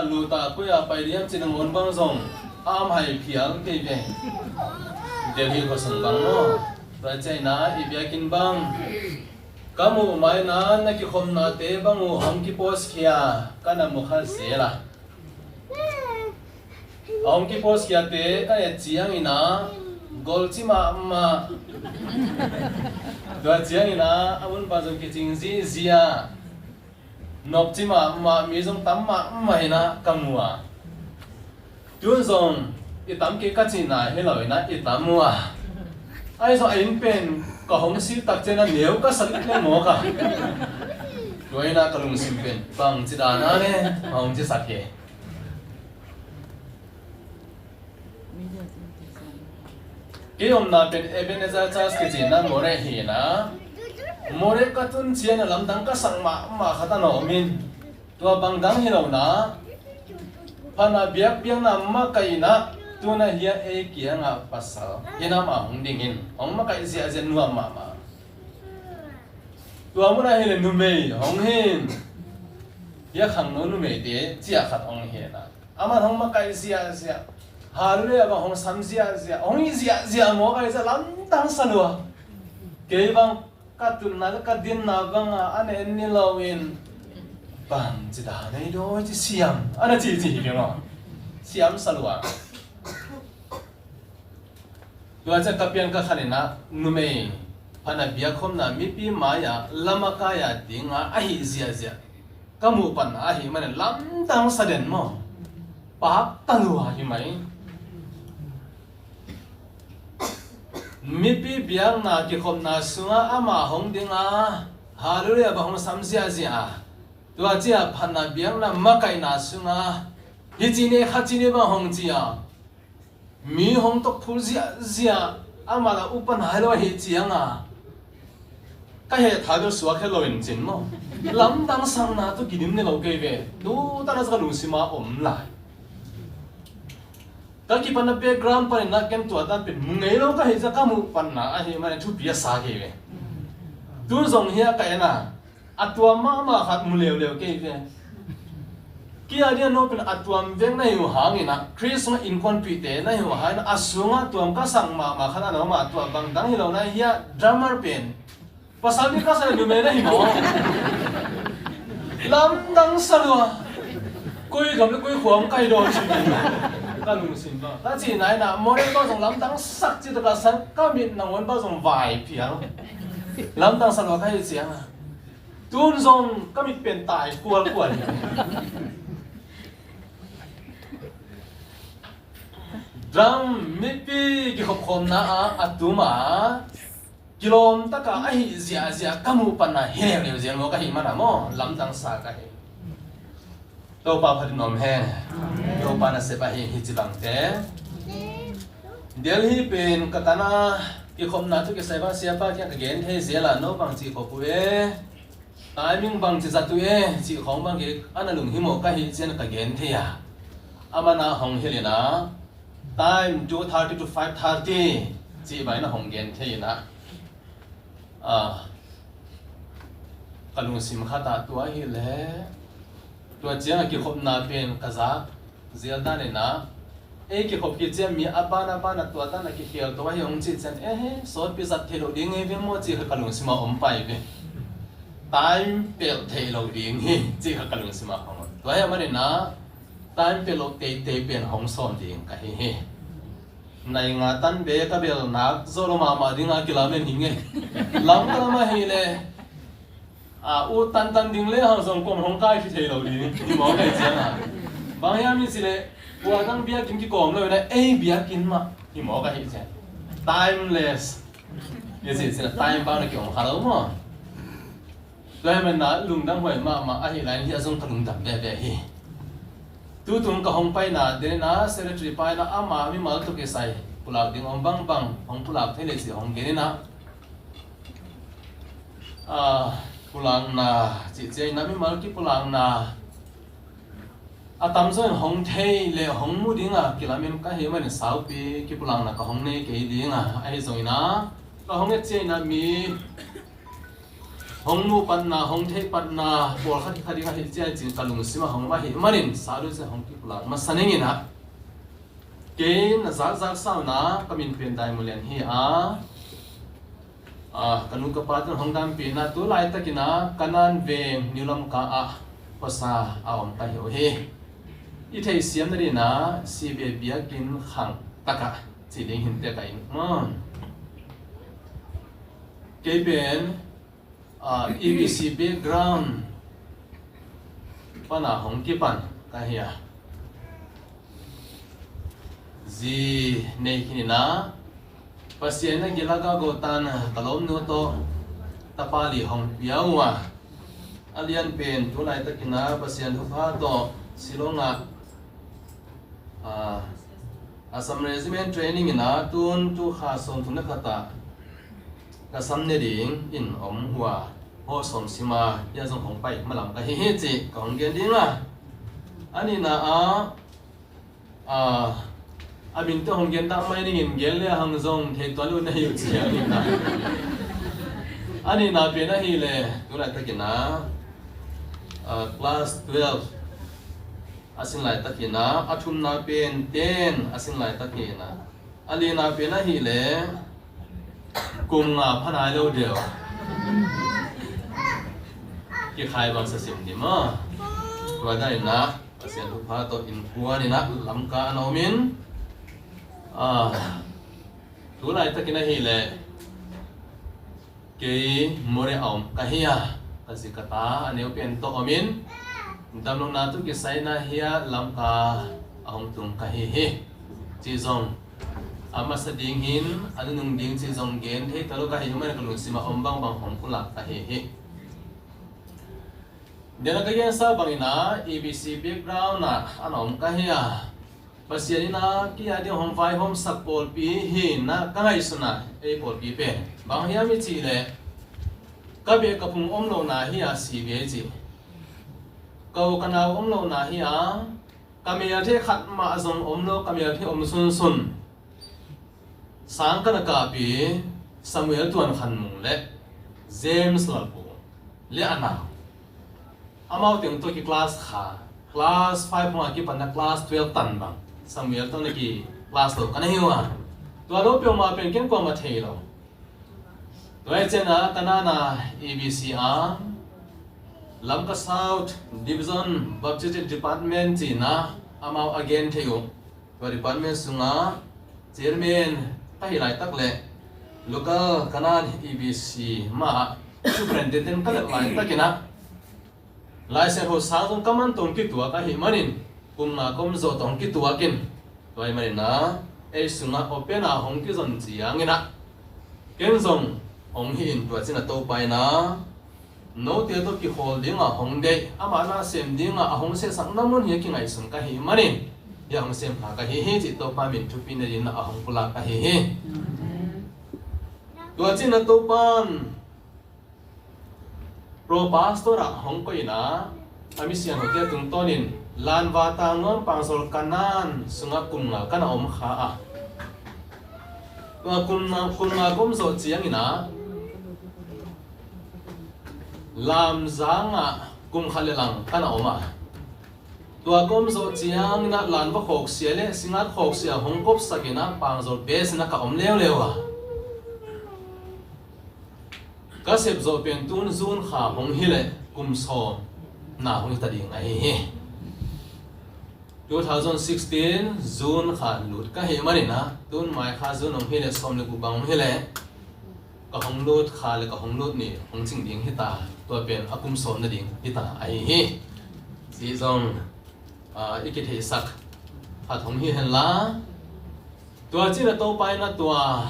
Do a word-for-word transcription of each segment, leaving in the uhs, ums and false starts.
Luta koi-a pai diam cih nangawn bang zong a am hai phial kei ve. Delhi khuasung bang maw? Tua ciangin ah i biakinn bang ka muh ma-in ah na kikhopnate bang uh hong kipost khia ka na mu kha zel a. A hong kipost khiate ka et ciangin ah golci mahmah. Tua ciangin ah a mun pan zong kicing zihziah. Nopci mahmah, mi zong tam mahmah in ah ka mu a. Tun zong i tam kei ka cihna hi lo in ah i tam uh a. Ahi zong a inn pen ka hong sih tak ciangin ah neu ka sa lel mawk a. Tua in ah ka lungsim pen bangci dan a le hong ci sak hi. Kei omna pen Ebenezer Church kici na Moreh hi na. Moreh ka tun ciang a lamdang ka sak mahmah khat a na om in. Tua bang dang hi lo na. Phatna biakpiakna makaihna tuna hi a ei kiangah pasal hi na, amah hong ding in hong makaih ziahziah nuam mahmah. Tua mun ah hi le numei hong hi in. Hi a khangno numeite ciah khat hong hi na. Amah hong makaih ziahziah. Hallelujah bang hong sam ziahziah. Hong hi ziahziah mawk ahi zia lamdang sa lua. Kei bang ka tutna ka dinna bang a, a na en ni lo in. Bangci dan a i dawi ci siam. A na cici hi kei maw. Siam sa lua. Tua ciang ka pian ka khan in ah numei phatna biakkhopna mipi mai-ah lamakai-a ding a ahi ziahziah ka muh pan ahih manin lamdang sa den maw? Pakta lua hi mai. Mipi biakna kikhopna sungah amah hong ding a, hallelujah bang hong sam ziahziah a, tua ciang phatna biakna makaihna sungah hih ci ni kha ci ni bang hong ci a, mi hong tawk phul ziahziah, amah la upa nai lo ahih ciang a, ka heh tha bel suak het lo in cin maw? Lamdang sakna tawh kidim ni lo kei ve. Tutan a ka lungsim ah om lai. Ka kipanna background panin ah ken tua dan pen mu ngei lo ka hih ciang ka muh panna ahih manin thupi a sa kei ve. Tu zong hi a ka en a, a tuam mahmah khat mu leuleu kei ve. Kei a ding a no pen a tuam vek na hi uh hangin ah, Khrist sungah innkuanpihte na hi uh hangin ah, a sungah tuam ka sak mahmah khat a na om a, tua bang dang hi lo na hi a, drummer pen. Pasal mi ka sa le numei na hi maw? Lamdang sa lua. Koi gam le koi khua hong kai dawn ci. Ka lungsim bang. Ka cihna in ah, Moreh bang zong lamdang sak ci tak a sa, ka mit nangawn bang zong vai phial. Lamdang sa lua ka hih ciang a. Tun zong ka mit pen tai kualkual hi. Drum mipi kikhopkhopna ah a tum a, kilawm taka ahi ziahziah ka muh panna hi leuleu ziau maw ka hih mana maw, lamdang sa ka hi. Topa phat in om hen. Topa nasep ahi hi ci bangte. Delhi pen ka tan a kikhopna thu kisai bang siapa kiang ka gen thei zel a, no bang ci khop uh e, timing bang ci zat uh e, cih khawng bang kei a na lunghimawh ka hih ciang ka gen thei a. Amah na hong hilh in a, time two thirty to five thirty cih bang in a hong gen thei in a. Ah, ka lungsim khat ah tua hi leh, tua ciang a kikhopna pen ka zak zial dan in a, ei kikhop khit ciang mi a ban a ban a tua dan a kikhel to ahi hong cih ciang, eh, sawtpi zat theih loh ding hi ve maw cih kha ka lungsim ah om pai ve. Time pelh theih loh ding hi cih kha ka lungsim ah hong om. Tua hi a man in a, time pelh loh teitei pen hong sawm ding ka hi hi. Nai nga tan be ka bel nak zo lo mahmah ding a kilamen hi nge. Lam ka lam ahi leh, a, u tantan ding le hang zong kom hong kai thei lo ding hi mawk ahi ciang a. Bang hiam i cih leh, kua dang biakinn kikawm lo in a, ei biakinn mah hi mawk ahi ciang. Timeless. I cih cih leh time bang na ki-om kha lo maw. Tua hi man na lungdam huai mahmah ahi lai in hih a zong ka lungdam veve hi. Tutung ka hong paina den in a, secretary pa in a, ama mimal tawh kisai pulak ding om bangbang hong pulak thei leh cih hong gen in a. Ah, pulakna cih ciang in a, mimal kipulakna a tamzaw in hong thei leh hong mu ding a kilamen ka hih manin saupi kipulakna ka hong nei kei ding a, ahi zongin a ka hong et ciang in a mi hong muh patna, hong theih patna pawlkhat hi kha ding ahih ciang cin ka lungsim ah hong om ahih manin, salut ciang hong kipulak masa ning in ah, kei na zakzak sauna ka min pen Dai Mu Lian hi a, a, ka nu ka pa tun hong dampihna tu laitakin ah Kanan veng New Lamka ah khuasa a om ka hi uh hi. I theihsiam nadingin ah C B biakinn khang takah ci ding hinte ka in maw. Kei pen, a, E B C background pana hong kipan ka hi a, zi nei khin in ah Pasian na gila ka go tan ka lawmnu tawh tapa li hong pia uh a, a lian pen tu laitakin ah Pasian thupha tawh Shillong ah, a, Assam Regiment training in ah tun tu kha sawmthum le khat ah ka sam ne ding in om hua, haw sawm sim a, hia zong hong pai malam ka hi hi ci ka hong gen ding a. A nihna ah, a, a min tawh hong gen dah mai ning in, gen le a hang zong thei tuan lo na hi uh ci a nihna. A nihna pen ahih leh tu laitakin ah, a, class twelve a sin laitakin ah, a thumna pen ten a sin laitakin ah, a lina pen ahih leh kum nga pha nai lo deuh kikhai bang sa sim ni maw. Tua dan in ah Pasian thupha tawh innkuan in ah Lamka ah na om in, a, tu laitakin ahih leh kei Moreh a om ka hi a, ka zi ka ta a neu pen tawh om in, damlohna tawh kisai in ah hia Lamka ah hong tung ka hi hi. Cih zong a masa ding hin a nunung ding cih zong gen thei ta lo ka hi, amah in ka lungsim ah om bangbang hong pulak ka hi hi. Dena ka gensa bangin ah E B C background ah a na om ka hi a, Pasian in ah kei a ding hong vaihawmsak pawlpi hi in ah ka ngaihsun a, ei pawlpi pen bang hiam i cih leh, ka beh ka phung om lohna hi a, si ve ci. Ka u ka nau om lohna hi a, ka mel thei khat mah zong om lo, ka mel thei om sunsun. Sang ka na kap i Samuel Tuan Khan Mung le James Lal Pu le a nau, amau teng tawh ki class kha, class five hong a kipan a class twelve tan bang Samuel tawh na ki class lo ka na hi uh a. Tua lo peuhmah pen ken kuamah thei lo. Tua hi ciangin ah ka nana E B C a Lamka South Division Baptist Department ci-in ah amau a gen thei uh. Tua department sungah chairman ka hih laitak leh local Kanan E B C mah superintendent ka let laitakin ah Lai Siangtho sang zong ka man tawh hong kituak ahih manin, kum nga ka om zawh tawh hong kituak in, tua ahih manin ah ei sungah open a hong kizon ciangin ah ken zong hong hi in, tua cin a Topa in ah note tawh kikhawl dingah hong deih, amah nasem dingah a hong siahsakna mun hi a kingaihsun ka hih manin, hih a hong sem kha ka hi hi cih Topa min thupina dingin ah a hong pulak ka hi hi. Tua cin a Topa in Pro Pastor ah hong koih in ah a misiangthote tungtawnin Lanvata Ngawm Pangzawl Kanan sungah kum nga ka na om kha a. Tua kum nga, kum nga ka om zawh ciangin ah Lamzang ah kum khat le lang ka na om a. Tua ka om zawh ciangin ah Lanva khawksia le Singat khawksia hong kopsak in ah Pangzawl base in ah ka om leuleu a. Ka sep zawh pen tun June kha hong hi leh kum sawm na hong hi ta ding ahi hi. Two thousand sixteen June kha lut ka hih manin ah tun May kha June hong hi leh sawm le guk bang hong hi leh ka hong lut kha le ka hong lut ni hong cing ding hi ta, tua pen a kum sawm nading hi ta ahi hi. Ci zong, ah, i kitheihsak khat hong hi hen la. Tua cin a Topa in ah tua,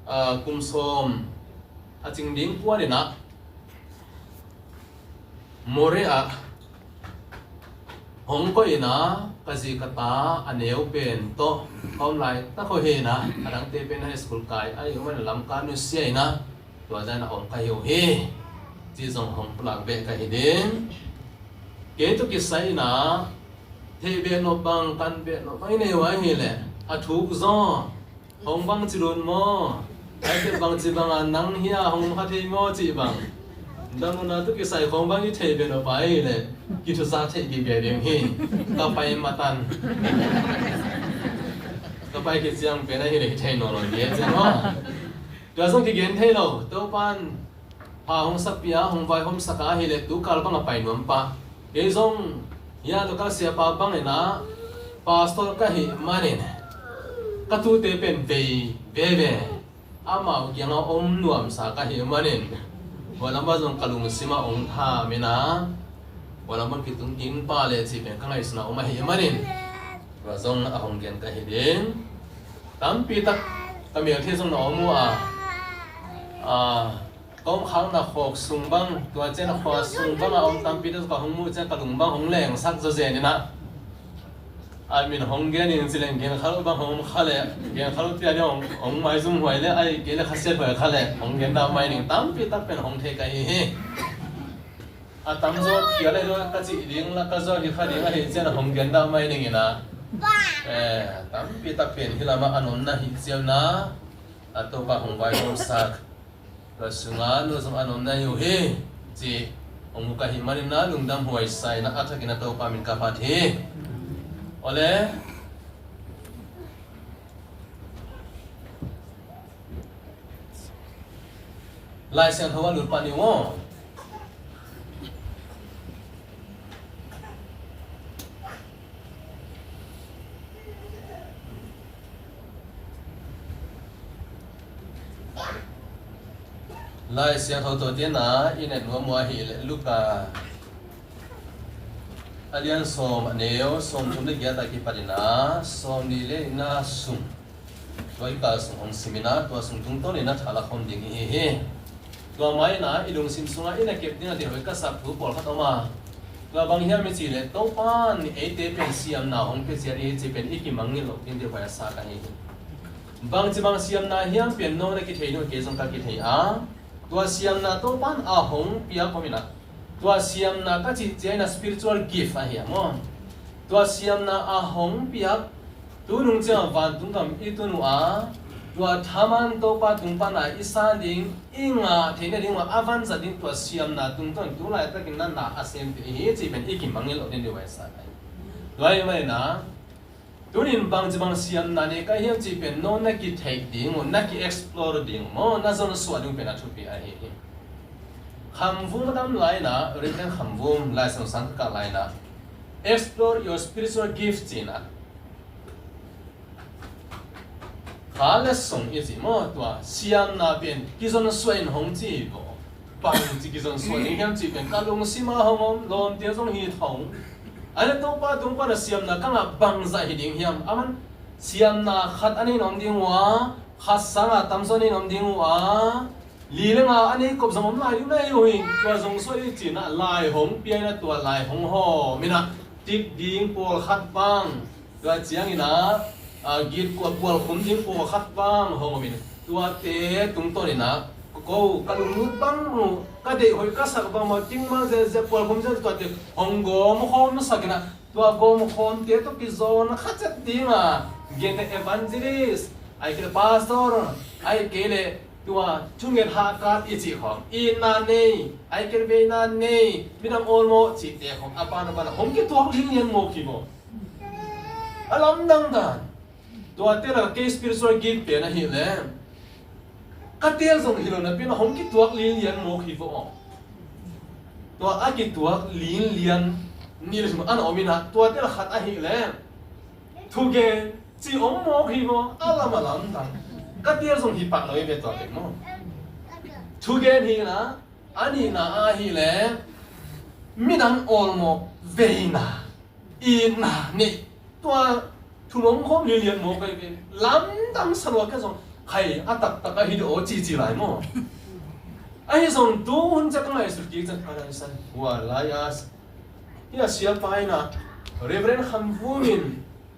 ah, kum sawm a cing ding kuan in ah Moreh ah hong koih in ah ka zi ka ta a neu pen tawh ka om laitak uh hi in ah, a dangte pen high school kai a hi uh manin Lamka nusia in ah tua dan a om ka hi uh hi. Ci zong hong pulak beh ka hi ding. Kei tawh kisai in ah theih beh nop bang, kan beh nop bang i nei uh ahih leh a thuk zaw, hong bangci lut maw? Ai, bangci bang a nang hi a hong kha thei maw cih bang, Dang nuna tu kisai khong bang i thei pen a pai le, kithusa thei kibia ding hi. Ka pai matan. Ka pai kiciang pen a hi le thei nawn lo ding hi ciang aw. Tua zong kigen thei lo. Topan pha hong sapia, hong vaihawmsak a hi le, tu kal bang a pai nuam pah. Kei zong hia local siapa bang ina pastor ka hih manin ka tute pen vei veve. Amau kiangah om nuamsa ka hih manin, Kualampa zong ka lungsimah hong thamin a, Kualampa kitung kingpa le cih pen ka ngaihsutna om ahih manin, tua zong a hong gen ka hi ding. Tampi tak ka mialthei zong na om uh a, a, ka omkhakna khawk sung bang, tua ciang a khua sung bang a om tampi tak ka hong muh ciang ka lung bang hong lengsak zawzen inah. A min hong gen in ci leng gen kha lo bang hong kha le, gen kha lo tiang hong, hong maizum huai le, ai kei le khasiat huai kha le, hong gen dah mai ning tampi tak pen hong thei ka hi hi. A tamzaw kia le ka cih ding la ka zaw hi kha ding ahi ciang hong gen dah mai ning inah. Eh, tampi tak pen hi lamah a nonna hi ciang na, a Topa hong vaihawmsak. Ka sungah nu zong a nonna hi uh hi, ci hong mu ka hih manin na lungdam huai sa inah a thakin a Topa min ka phat hi. Awle. Lai Siangtho a lut pah ni aw. Lai Siangtho tawh tiang a i et nuam uh ahih leh Luka a lian sawm a neu sawm thum le giat a kipat inah sawm nih le nihna sung, tua i kal sung hong sim inah tua sung tungtawn inah tha la khawm ding i hi hi. Tua mah inah i lungsim sungah i na kep ding a deih hoih ka sak thu pawlkhat om a, tua bang hiam i cih leh Topa in eite pen siamna hong pia ciat i hi cih pen i kimangngilh loh ding deih hoih a sa ka hi hi. Bangci bang siamna hiam pen no na kithei ding uh kei zong ka kithei a, tua siamna Topa in a hong piak om inah, tua siamna ka cih ciang inah spiritual gift ahi a maw. Tua siamna a hong piak, tu nung ciang vantung gam i tun uh a, tua thaman Topa tung pana i san ding, i ngah theihna ding uh a, a vanzat ding tua siamna tungtawn tu laitakin na na a semte i hi cih pen i kimangngilh loh ding deih hoih a sa ka hi. Tua ahih manin a, tunin bangci bang siamna nei ka hiam cih pen no na kitheih ding uh, na ki-explore ding uh maw, na zonsuah ding uh pen a thupi ahi hi. Khamvum a dam lai inah, Reverend Khamvum Lai Siangtho sang ka kah lai inah, explore your spiritual gift ci inah. Kha le sung i cih maw, tua siamna pen kizonsuah in hong ci hi ko. Bangci kizonsuah ding hiam cih pen ka lungsim ah hong om, lawmte zong hi thong. A le Topa tung pana siamna ka ngah bangzah hi ding hiam? Aman siamna khat a nei nuam ding uh a, khat sangah tamzaw a nei nuam ding uh a, li le nga a nei kop zong om lai ding na hi uh hi. Tua zong suah i cih inah lai hong pia inah tua lai hong hawm inah tik ding pawlkhat bang. Tua ciang inah, a, git kua pualkhum ding pawlkhat bang hong om in, tuate tungtawn inah ko ka lunglut bang uh, ka deih hoih ka sak bang uh, tingmang ziazia pualkhum ziazia tuate hong gawm khawm sak inah, tua gawm khawmte tawh kizawn kha ciat ding a, gente evangelist, ahih kei leh pastor, ahih kei leh tua thunget hahkat i cih khawng, itna nei, ahih kei leh veina nei, midang awlmawh cihte khawng a pan a pan a hong kituak lianlian mawk hi maw. A lamdang dan. Tua tela kei spiritual gift pen ahih leh ka tel zong hi lo napi in a hong kituak lianlian mawk hi vo aw. Tua a kituak lianlian nih le thum a na om inah tua tela khat ahih leh thugen cih om mawk hi vo, a lam a lamdang. Ka tel zong hi pah lo i ve tua pen maw. Thugen hi inah, a nihna ahih leh midang awlmawh veina, itna nei, tua thu hong khawm lianlian mawk ahi ve. Lamdang sa lua kei zong khai a taktak ahi dih aw cici lai maw. Ahi zong tu hun ciang ka ngaihsut kik ciang ka lai san hua lai a, hia siapa inah Reverend Khamvum in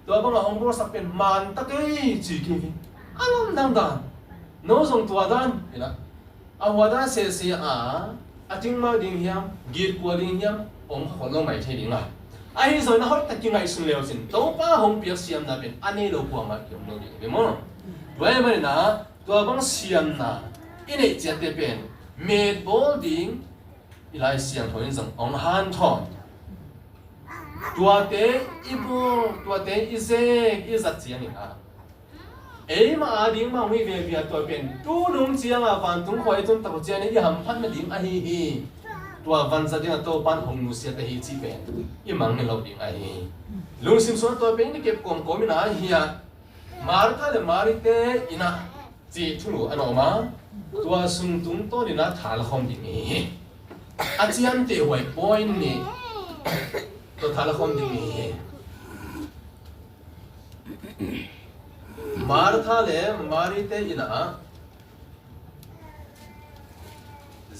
tua bangah hong bawlsak pen man ta kei ci kik hi. A lamdang dan. No zong tua dan inah a hua dan sese a, a tingmau ding hiam, git kua ding hiam, om kha khol lo mai thei ding a. Ahi zong na hoih tak kingaihsun le uh cin Topa hong piak siamna pen a nei lo kuamah kiom lo ding hi ve maw. Tua ahih manin a, tua bang siamna i neih ciatte pen met bawl ding, i Lai Siangtho in zong hong hanthawn. Tuate i buk, tuate i zek, i zat ciangin ah, eima a ding mah hong hi veve a, tua pen tu nung ciang a vantung khua i tun tak uh ciangin i hamphat nading ahi hi. Tua vanzat ding a Topa'n hong nusiat ahi cih pen i mangngilh loh ding ahi hi. Lungsim sungah tua pen i kep kawmkawm in ah, hiah Martha le Mari te in ah cih thulu a na om a, tua sung tungtawnin ah tha la khawm ding i hi hi. A ciamteh huai point nih, tua tha la khawm ding i hi hi. Martha le Mari te in ah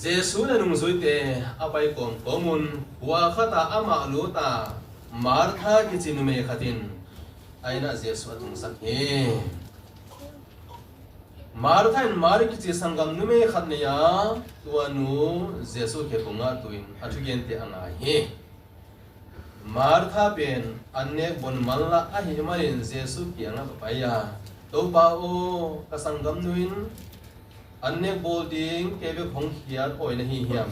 Jesu le nungzuite a pai kawmkawm un, khua khat ah amah lut a, Martha kici numei khat in a inn ah Jesu a tungsak hi. Martha in Mari kici sanggam numei khat nei a, tua nu Jesu khekung ah tu-in a thugente a ngai hi. Martha pen an nek bon manlah ahih manin Jesu kiangah va pai a, "Topa aw, ka sanggamnu in an nek bawl ding kei bek hong khiat awi na hi hiam?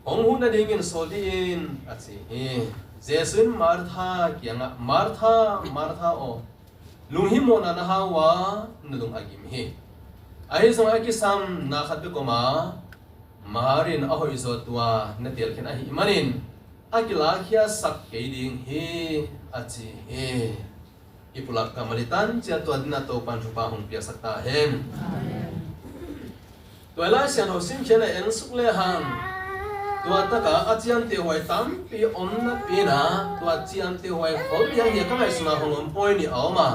Hong huh nadingin sawl dih in," a ci hi. Jesu in Martha kiangah, "Martha, Martha aw, lunghimawhna na hau a, na lung a gim hi. Ahi zongin a kisam na khat bek om a, Mari in a hoihzaw tua na teel khin ahih manin a kilakkhiatsak kei ding hi," a ci hi. I pulak kammal i tan ciat tua dingin Topa'n thupha hong piaksak ta hen. Tua i Lai Siangtho simkhiatna en suk lehang, tua takah a ciamteh huai tampi om napi-in ah, tua ciamteh huai khol piang hi a, ka ngaihsutna hong om point nih a om a.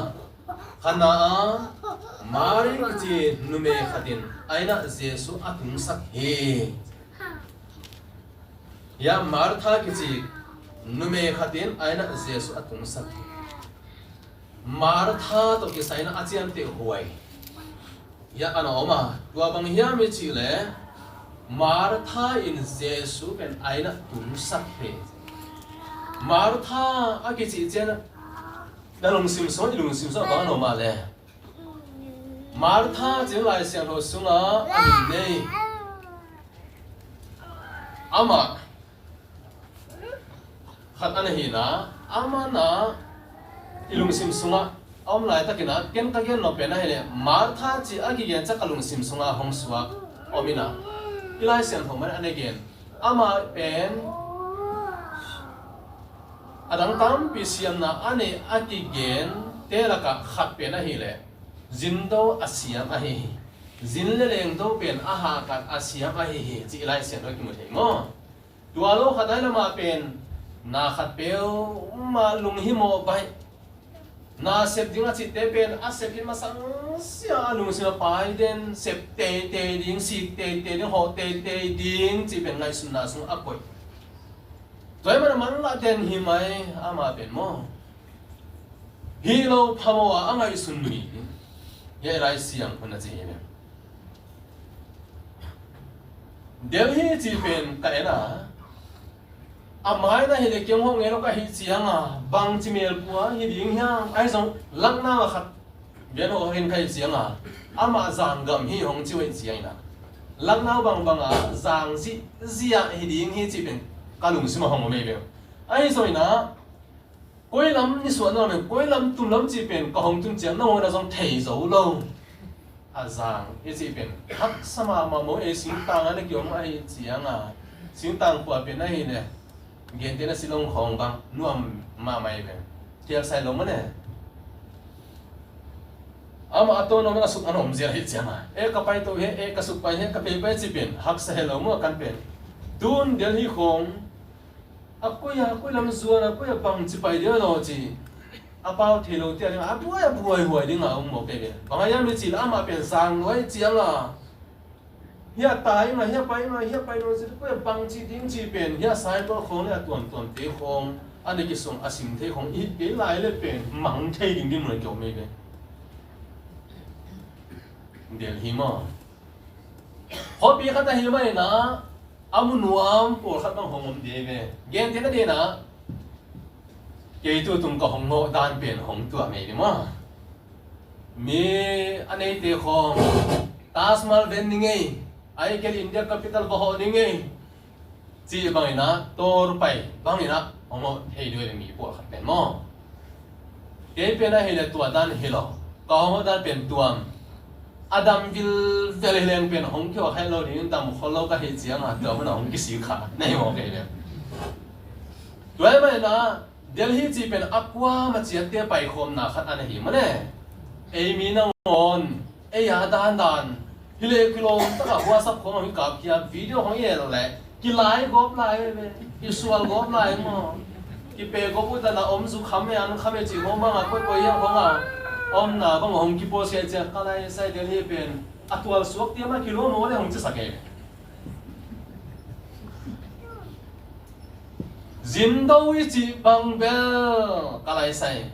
Khatna ah, Mari kici numei khat in a inn ah Jesu a tungsak hi. Hiah Martha kici numei khat in a inn ah Jesu a tungsak hi. Martha tawh kisai-in ah a ciamteh huai hiah a na om a, tua bang hiam i cih leh, Martha in Jesu pen a inn ah tungsak hi. Martha a kicih ciang, na lungsim sungah, i lungsim sungah bang a na om a leh, Martha ci-in Lai Siangtho sungah a min nei. Amah khat a na hi-in ah, amah na i lungsim sungah a om laitakin ah, ken ka gen nop pen ahih leh, Martha ci a kigen ciang ka lungsim sungah hong suak om in ah, i Lai Siangtho mah in a na gen. Amah pen a dang tampi siamna a neih a kigente lakah khat pen ahih leh, zin do a siam ahi hi. Zin le leng do pen a hahkat a siam ahi hi, ci i Lai Siangtho kimu thei maw? Tua lo khat ahih leh amah pen na khat peuhmah lunghimawh baih, na sep ding a cihte pen a sep hi masang sia, a lungsim a pai den, sep teitei ding, sik teitei ding, hawh teitei ding cih pen ngaihsutna sung a koih. Tua ahih manin a manlah den hi mai, amah pen maw? Hih lo phamawh a a ngaihsun mi, hiah i Lai Siangtho in a ci hi. Delhi cih pen ka en a, a mai-ah hi leh kei hong ngen lo ka hih ciang a, bangci melpua hi ding hiam? Ahi zong Lucknow ah khat ven hawh khin ka hih ciang a, amah zanggam hi hong ci uh ahih ciangin ah, Lucknow bangbang a zang zihziah hi ding hi cih pen ka lungsim ah hong om ei ve. Ahi zongin ah, koi lam nisuahna lam, koi lam tum lam cih pen ka hong tun ciang nangawn ah zong thei zo lo. A zang i cih pen haksa mahmah maw, ei singtang a na kiom ahih ciang a, singtang khua pen ahih leh, gentehna Shillong khawng bang nuam mahmah ei pen, kial sai lo maw ne. Amah a tawh nuam a suk a nuam ziau ahih ciang a, e ka pai to hi, e ka suk pai hi, ka pei pai cih pen haksa hi lo maw, kan pen. Tun Delhi khawng a koi a, koi lam zuan a, koi a bangci pai ding a naw ci a pau thei lo te a ding a, a buai a buaihuai ding a om mawk ei ve. Bang hang hiam i cih leh amah pen zang lua ahih ciang a, hiah tai ing a, hiah pai ing a, hiah pai nawn ci, koi a bangci ding cih pen, hiah cycle khawng le a tuamtuamte khawng, a na kisuang a sim thei khawng i hih kei lai leh pen mang thei ding dinmun ah kiom ei ve. Delhi maw? Khuapi khat ahih manin ah, a mu nuam pawlkhat bang hong om ding ei ve. Gentehna dingin ah, kei tu tung ka hong ngawh dan pen hong tuam ei ve maw? Mi a neite khawng, Taj Mahal ven ning ei, ahih kei leh India capital va hawh ning ei, cih bangin ah, tawlpai bangin ah hong hawh thei ding uh hi ve, mi pawlkhat pen maw. Kei pen ahih leh tua dan hi lo, ka hong hawh dan pen tuam. A dam vilvel hi leng pen hong kihawh kha lo ding, dam khol lo ka hih ciangin ah tua munah hong kisik kha na hi mawk hi ve. Tua ahih manin ah Delhi cih pen a kuamah ciatte paikhawmna khat a na hi mawk leh. Ei mi nangawn, ei a dandan, hi leh kilawm takin WhatsApp khawng hong kikapkhia, video hong i et leh kilaigawp lai ve, kisualgawp lai maw. Kipehgawp uh dan a om, zu kham e, an kham e cih khawng bang a, koikoi hiam khawng a omna bang hong kipost khia ciang, ka lai sai, Delhi pen a tualsuak tiam a kilawm maw leh hong cisak e. Zindo i cih bang bel ka lai sai.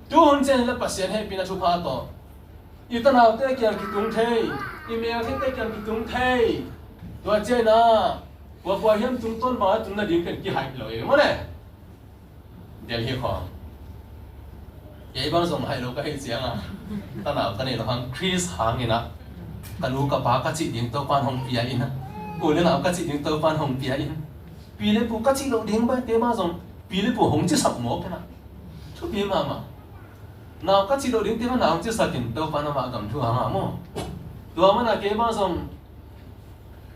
Tuhun ciang hi leh Pasian hehpihna thupha tawh i tanaute kiang kitung thei, i melkhiate kiang kitung thei. Tua ciangin ah kua kua hiam tungtawn bang a tung nading pen kihaih lo hi mawk leh. Delhi khawng. Kei bang zong haih lo ka hih ciangin ah, tanau ka nei loh hang, Khrist hangin ah, ka nu ka pa ka cih ding Topa'n hong pia in ah, u leh nau ka cih ding Topa'n hong pia in, pi leh pu ka cih loh ding bangte bang zong pi leh pu hong cisak mawk in ah, thupi mahmah. Nau ka cih loh dingte bang nau hong cisak in, Topa'n amah gam thu hang a maw. Tua manin ah kei bang zong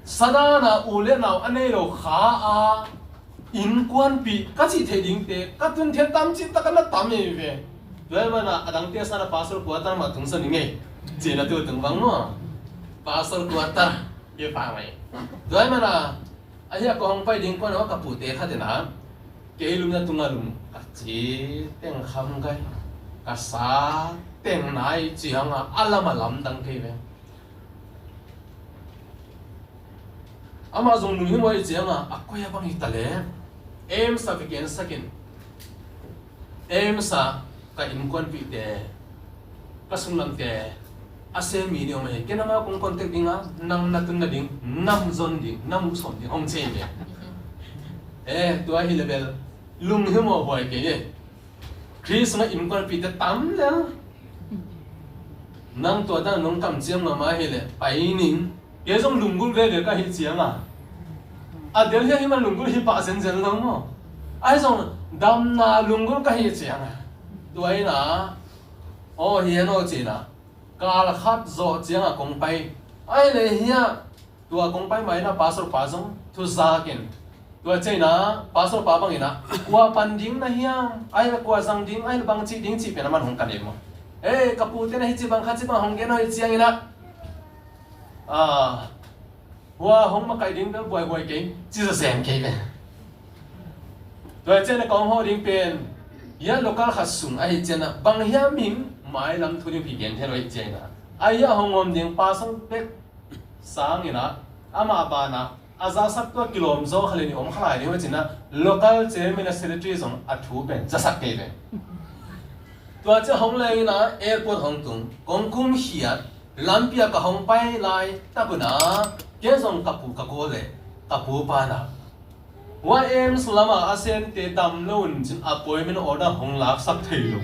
sa dan a u leh nau a nei lo kha a, innkuanpih ka cih theih dingte ka tun theih tam cih takin na tam hi ve. Tua ahih manin ah a dangte sangin ah pastor quarter mah tungsak ning ei, cihna tu tung bang maw. Pastor quarter hi pah mai. Tua ahih manin ah, ahi a, ka hong pai ding kuan a, ka pute khat in ah, kei lum na tung a lum, ka ci teng kham gai, ka sa teng nai ciangin ah a lam a lamdang kei ve. Amah zong lunghimawh ahih ciangin ah, a koi a bang hi ta leh, AIIMS ah va gensak in, AIIMS ah ka innkuanpihte, ka sunglamte a sem mi ding om hi. Ken amau kong contact ding a, nang na tun nading, na mu zon ding, na mu sawm ding, hong ci hi ve. Eh, tua hi leh bel lunghimawh huai kei e. Khrist sungah innkuanpihte tam lel. Nang tua dan nong kamciam mahmah ahih leh pai ning. Kei zong lunggulh veve ka hih ciangin ah, a Delhi ah hi mah lunggulh hi pah zenzen lo maw. Ahi zong damna lunggulh ka hih ciangin ah, tua in ah, aw, hi hen aw, ci-in ah, kal khat zawh ciangin ah kong pai. Ahih leh hi a, tua kong pai ma-in ah pastor pa zong thu zak in, tua ciangin ah pastor pa bangin ah, kua pan ding na hiam, ahih leh kua zang ding, ahih leh bang ci ding cih pen aman hong kan hi maw. Eh, ka pute na hi ci bang khat ci bang hong gen aw, hi ciangin ah, ah, hua hong makaih ding bel buaihuai kei, ci zazen kei ve. Tua ciangin ah ka hong hawh ding pen, hi a, local khat sung ahih ciangin ah, bang hiam in mailam thu ding pi gen thei lo ahih ciangin ah, ahi a, hong om ding pastor bek sangin ah, amah banah a zasak tua kilawm zaw kha leh nih om kha lai ding uh ci-in ah, local chairman a secretary zong a thu pen zasak kei ve. Tua ciang hong leng in ah airport hong tung, kong kumkhiat, lampi ah ka hong pai laitak un ah, kei zong ka pu ka kawl leh, ka pu pa in ah, hua AIIMS lamah a semte dam lo un ci-in appointment order hong laksak thei lo,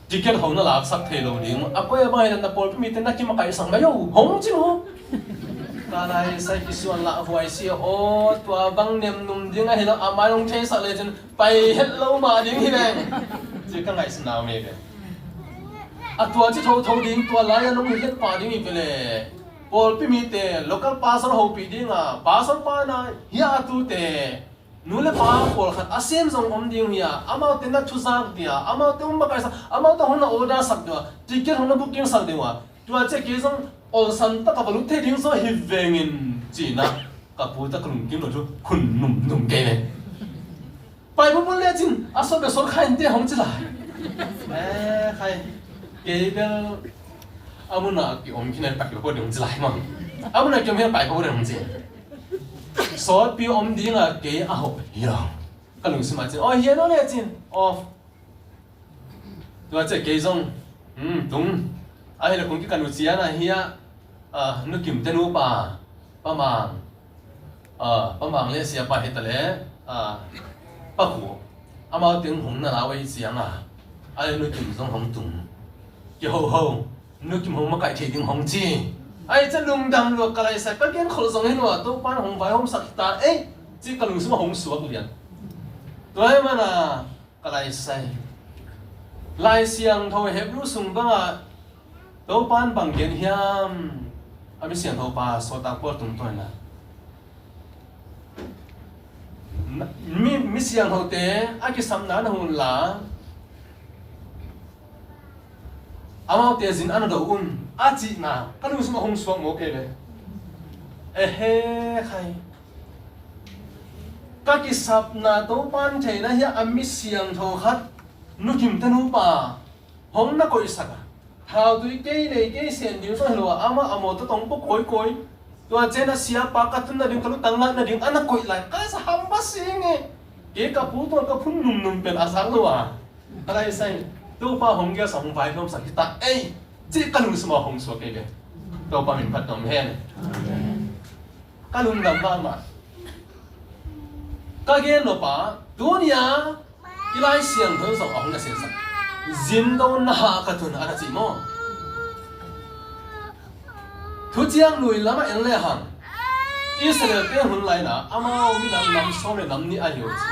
ticket hong na laksak thei lo ding. A koi a bang hi leh na pawlpi mite na kimakaihsak mai o, hong ci uh. Ka lai sai, kisuan lah huai sia aw, tua bang nemnum ding ahi lo, a mai hong theisak lecin pai het lo mah ding hi leng, ci ka ngaihsutna om hi ve. A tua ci thotho ding, tua lai-a nong hi het pah ding hi ve leh, pawlpi mite, local pastor hopih ding a, pastor pa in ah hi a, a tute, nu leh pa pawlkhat a sem zong om ding hi a, amaute na thuzak ding a, amaute hong makaihsak, amaute hong na order sak ding a, ticket hong na booking sak ding a, tua ciang kei zong olsan takin va lut thei ding zaw hi veng in, ci-in ah ka pu tawh ka lungkim lo thu khun numnum kei ve. Pai bumul lecin a sawt beh sawt kha inteh, hong ci lai. Eh, khai. Kei bel a mun a kiom khin a pai pah ding hong ci lai maw. A mun a kiom khin a pai pah ding hong ci. Sawtpi om ding a kei a hoh hi lo. Ka lungsim ah cin, aw, hi a, no lecin, aw. Tua ciang kei zong, hmm, tung. Ahih leh kong kikan uh ciang ah hi a, ah, Nu Kim te nupa, Pa Mang, ah, Pa Mang leh Sia Pa hi ta leh, ah, Pa Khup, amau teng hong na lau ahih ciang ah, ahih leh Nu Kim zong hong tung. Kiho ho, Nu Kim hong makaih thei ding hong ci. Ai, ca lungdam lua ka lai sai, ka gen khol zong hi lua, Topa in hong vaihawmsak hi ta ei, ci ka lungsim ah hong suak lian. Tua hi mana ka lai sai. Lai Siangtho Hebru sung bangah Topa in bang gen hiam, a mi siangtho pa Sawltak Paul tungtawn ah. Mi, mi siangthote a kisapna na hun la, amaute zin a na do un, a cihna ka lungsim ah hong suak maw kei le. Ehe khai. Ka kisapna Topa in theihna hi a mi siangtho khat, nukim te nupa hong na koihsak a, thautui kei nei kei sen ding zong hi lo a, amah a mawtaw tawh hong pua kawikawi. Tua ciang a siapa ka tun nading, ka lutang ngah nading a na koih lai. Ka sa ham ba sing e. Kei ka pu tuan ka phun numnum pen a zak lo a. A lai sai, Topa hong gelsak hong vaihawmsak hi ta ei, ci ka lungsim ah hong suak kei ve. Topa min phat nuam hen. Ka lungdam mahmah. Ka gen nop a, tuni a i Lai Siangtho zong a hong na sinsak. Zin do na ha ka tun a na ci maw? Thuciam Lui lamah en le hang, Israel te hun lai-in ah amau minam nam sawm le nam nih a hi uh ci.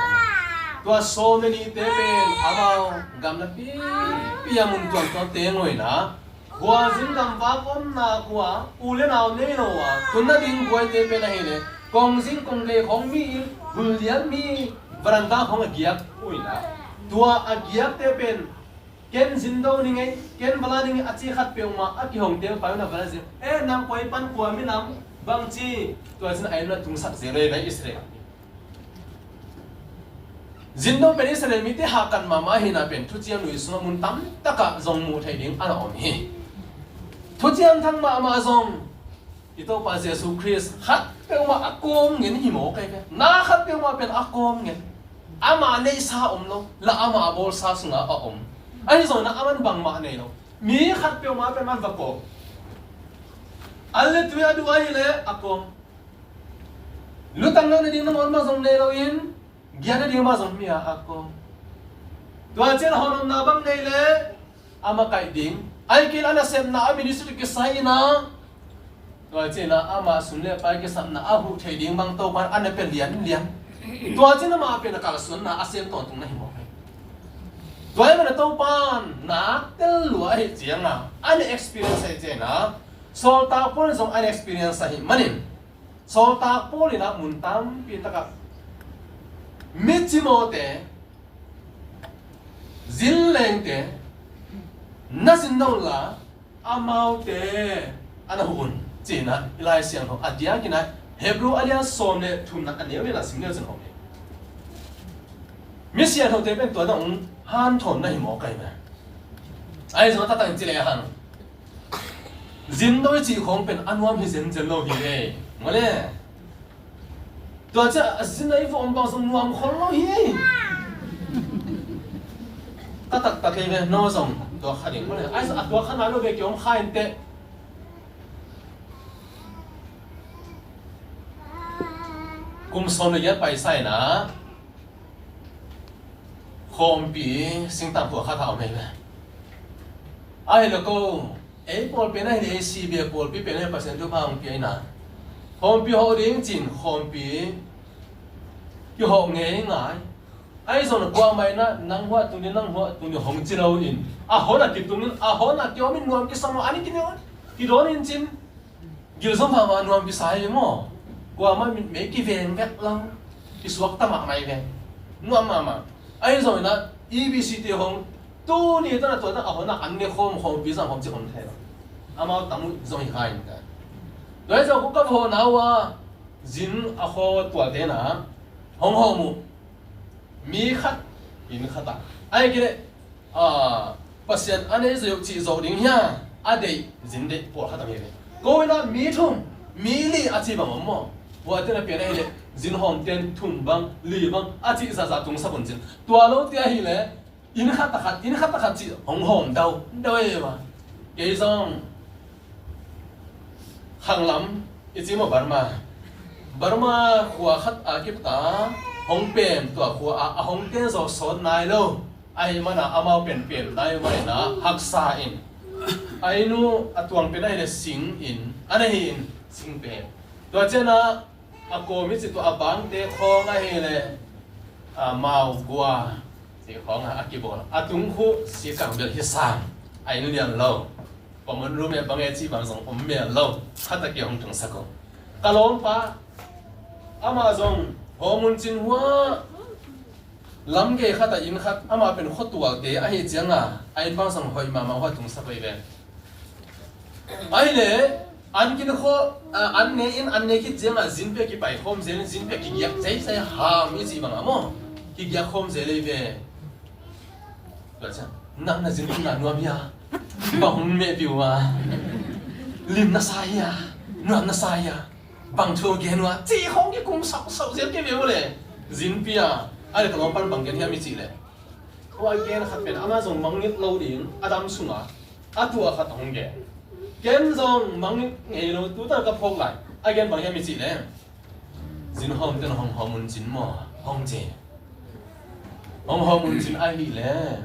Tua sawm le nihte pen amau gam na pipi a mun tuamtuam teng uh in ah, Khuazin gamvak omna khua, u le nau nei lo a, tun nading buaite pen ahih leh, kongzing konggei khawng mi, vullian mi, veranda khawng a giak uh in ah, tua a giakte pen, ken zin do ning ei, ken va la ning ei, a ci khat peuhmah a kihong teng pai un a va la zin. Eh, nang koi pan khua minam bangci, tua cin a inn ah tungsak zel uh ei ve Israel. Zin do pen Israel mite hahkat mahmah ahihna pen Thuciam Lui sungah mun tamtak ah zong muh theih ding a na om hi. Thuciam Thak mahmah zong i Topa Jesu Khrist khat peuhmah a kawm ngen hi maw kei ve. Na khat peuhmah pen a kawm ngen. Amah neihsa om lo, la amah a bawlsa sungah a om. Ahi zongin ah aman bangmah nei lo. Mi khat peuhmah pen man va kawm. An le tui a duh ahih leh a kawm. Lutang ngah nading nangawn mah zong nei loin, giah nading mah zong mi-a a kawm. Tua ciang a hong omna bang nei leh a makaih ding. Ahih kei leh a nasepna a ministry kisai in ah, tua ciang a amah sum le pai kisapna a huh theih ding bang Topa in a na pia lianlian. Tua ciang amah pen a kalsuanna a sem tawntung na hi mawk hi. Tua ahih manin Topa in nak tel lua ahih ciangin a na experience ahih ciangin a, Sawltak Paul in zong a na experience ahih manin, Sawltak Paul in ah mun tampi takah mi cimawte, zinlengte na zin no la, amaute a na huh un, ci-in ah i Lai Siangtho a diakin ah Hebru a lian sawm le thumna a neu lian ah sim leu cin om hi. Mi siangthote pen tua dong hanthawn na hi mawk ahi ve. Ahi zong a taktak in ci lehang, zin do i cih khawng pen a nuam hi zenzen lo hi ve. Maw le. Tua ciang a zin a i vawm bang zong nuam khol lo hi. Ka taktak hi ve, no zong tua kha ding maw le. Ai, a tua kha nai lo ve, ki om kha in teh. Kum sawm le giat paisa in ah, Khawmpi singtang khua khat a om hi ve. Ahi lo ko, ei pawlpi na hi leh, ei C B A pawlpi pen hi leh Pasian thupha hong pia in ah, Khawmpi hawh ding ci-in Khawmpi kihawh ngeingai. Ahi zong kuamah in ah nang hua tung ding, nang hua tung ding hong ci lo in, a hon a kitung in, a hon a kiom in, nuam kisam lo, a ni kidawn in cin. Gil zong mahmah, nuam kisa hi maw. Kuamah mei kiveng vek lo. Kisuak ta mahmah hi ve. Nuam mahmah. Ahi zongin ah E B C te hong tuni tan a tua tan a hon a an ne khawm khawmpi zang khawm ci om thei lo. Amau tam uh zong hi kha in ka. Tua hi zong khuka va hawhna uh a zin a khaw tualte in ah hong hawm uh. Mi khat, inn khat ah. Ahi kei leh, ah, Pasian a nei zo cih zo ding hi a, a deih, zin deih, pawlkhat a mi ve. Ko in ah mi thum, mi li a ci bang om maw. Hua ten a pian ahih leh, zin hawm ten thum bang, li bang, a cih zahzah tungsak un cin. Tua lo te ahih leh, inn khat a khat, inn khat a khat cih hong hawm dau, dau e ma. Kei zong, Khanglam, i ci maw Burma. Burma khua khat a kipat a hong pem, tua khua ah a hong ten zaw sawt nai lo. Ahi mana amau pen pem nai uh manin ah haksa in. A inn uh a tuang pen ahih leh sing inn a na hi in, sing pen. Tua ciangin a kawm i cih tua a bangte khawng ahih leh, a, mau gua cih khawng a kibawl. A tung khu sikang bel hi sang. A inn lian lo. Common room e bang e cih bang zong om mel lo. Khat a ki hong tungsak uh. Ka lawmpa amah zong hawmun cin hua. Lam gei khat a inn khat, amah pen khuatualte ahi cianga a inn bang zong hoih mahmah hua tungsak uh hi ve. Ahih leh an kin khaw, a, an ne in, an ne khit cianga zin pia kipai khawm zel, zin pia kigiak zeizei ham i cih bangah maw, kigiak khawm zel hi ve. Tua ciang, nang na zin tung na nuam hia? Bang hong mehpih uh a? Lim na sa hia? Nuam na sa hia? Bang thu gen uh a, cih khawng kikum sauhsauh zel kei ve uh le. Zin pia, a le ka lawmpan bang gen hiam i cih leh, khua gen khat pen amah zong mangngilh lo ding a dam sungah a tuah khat hong gen. Ken zong mangngilh ngei lo, tutan ka phawk lai. A gen bang hiam i cih leh, zin hawmte na hong hawmun cin maw, hong ci. Hong hawmun cin ahih leh,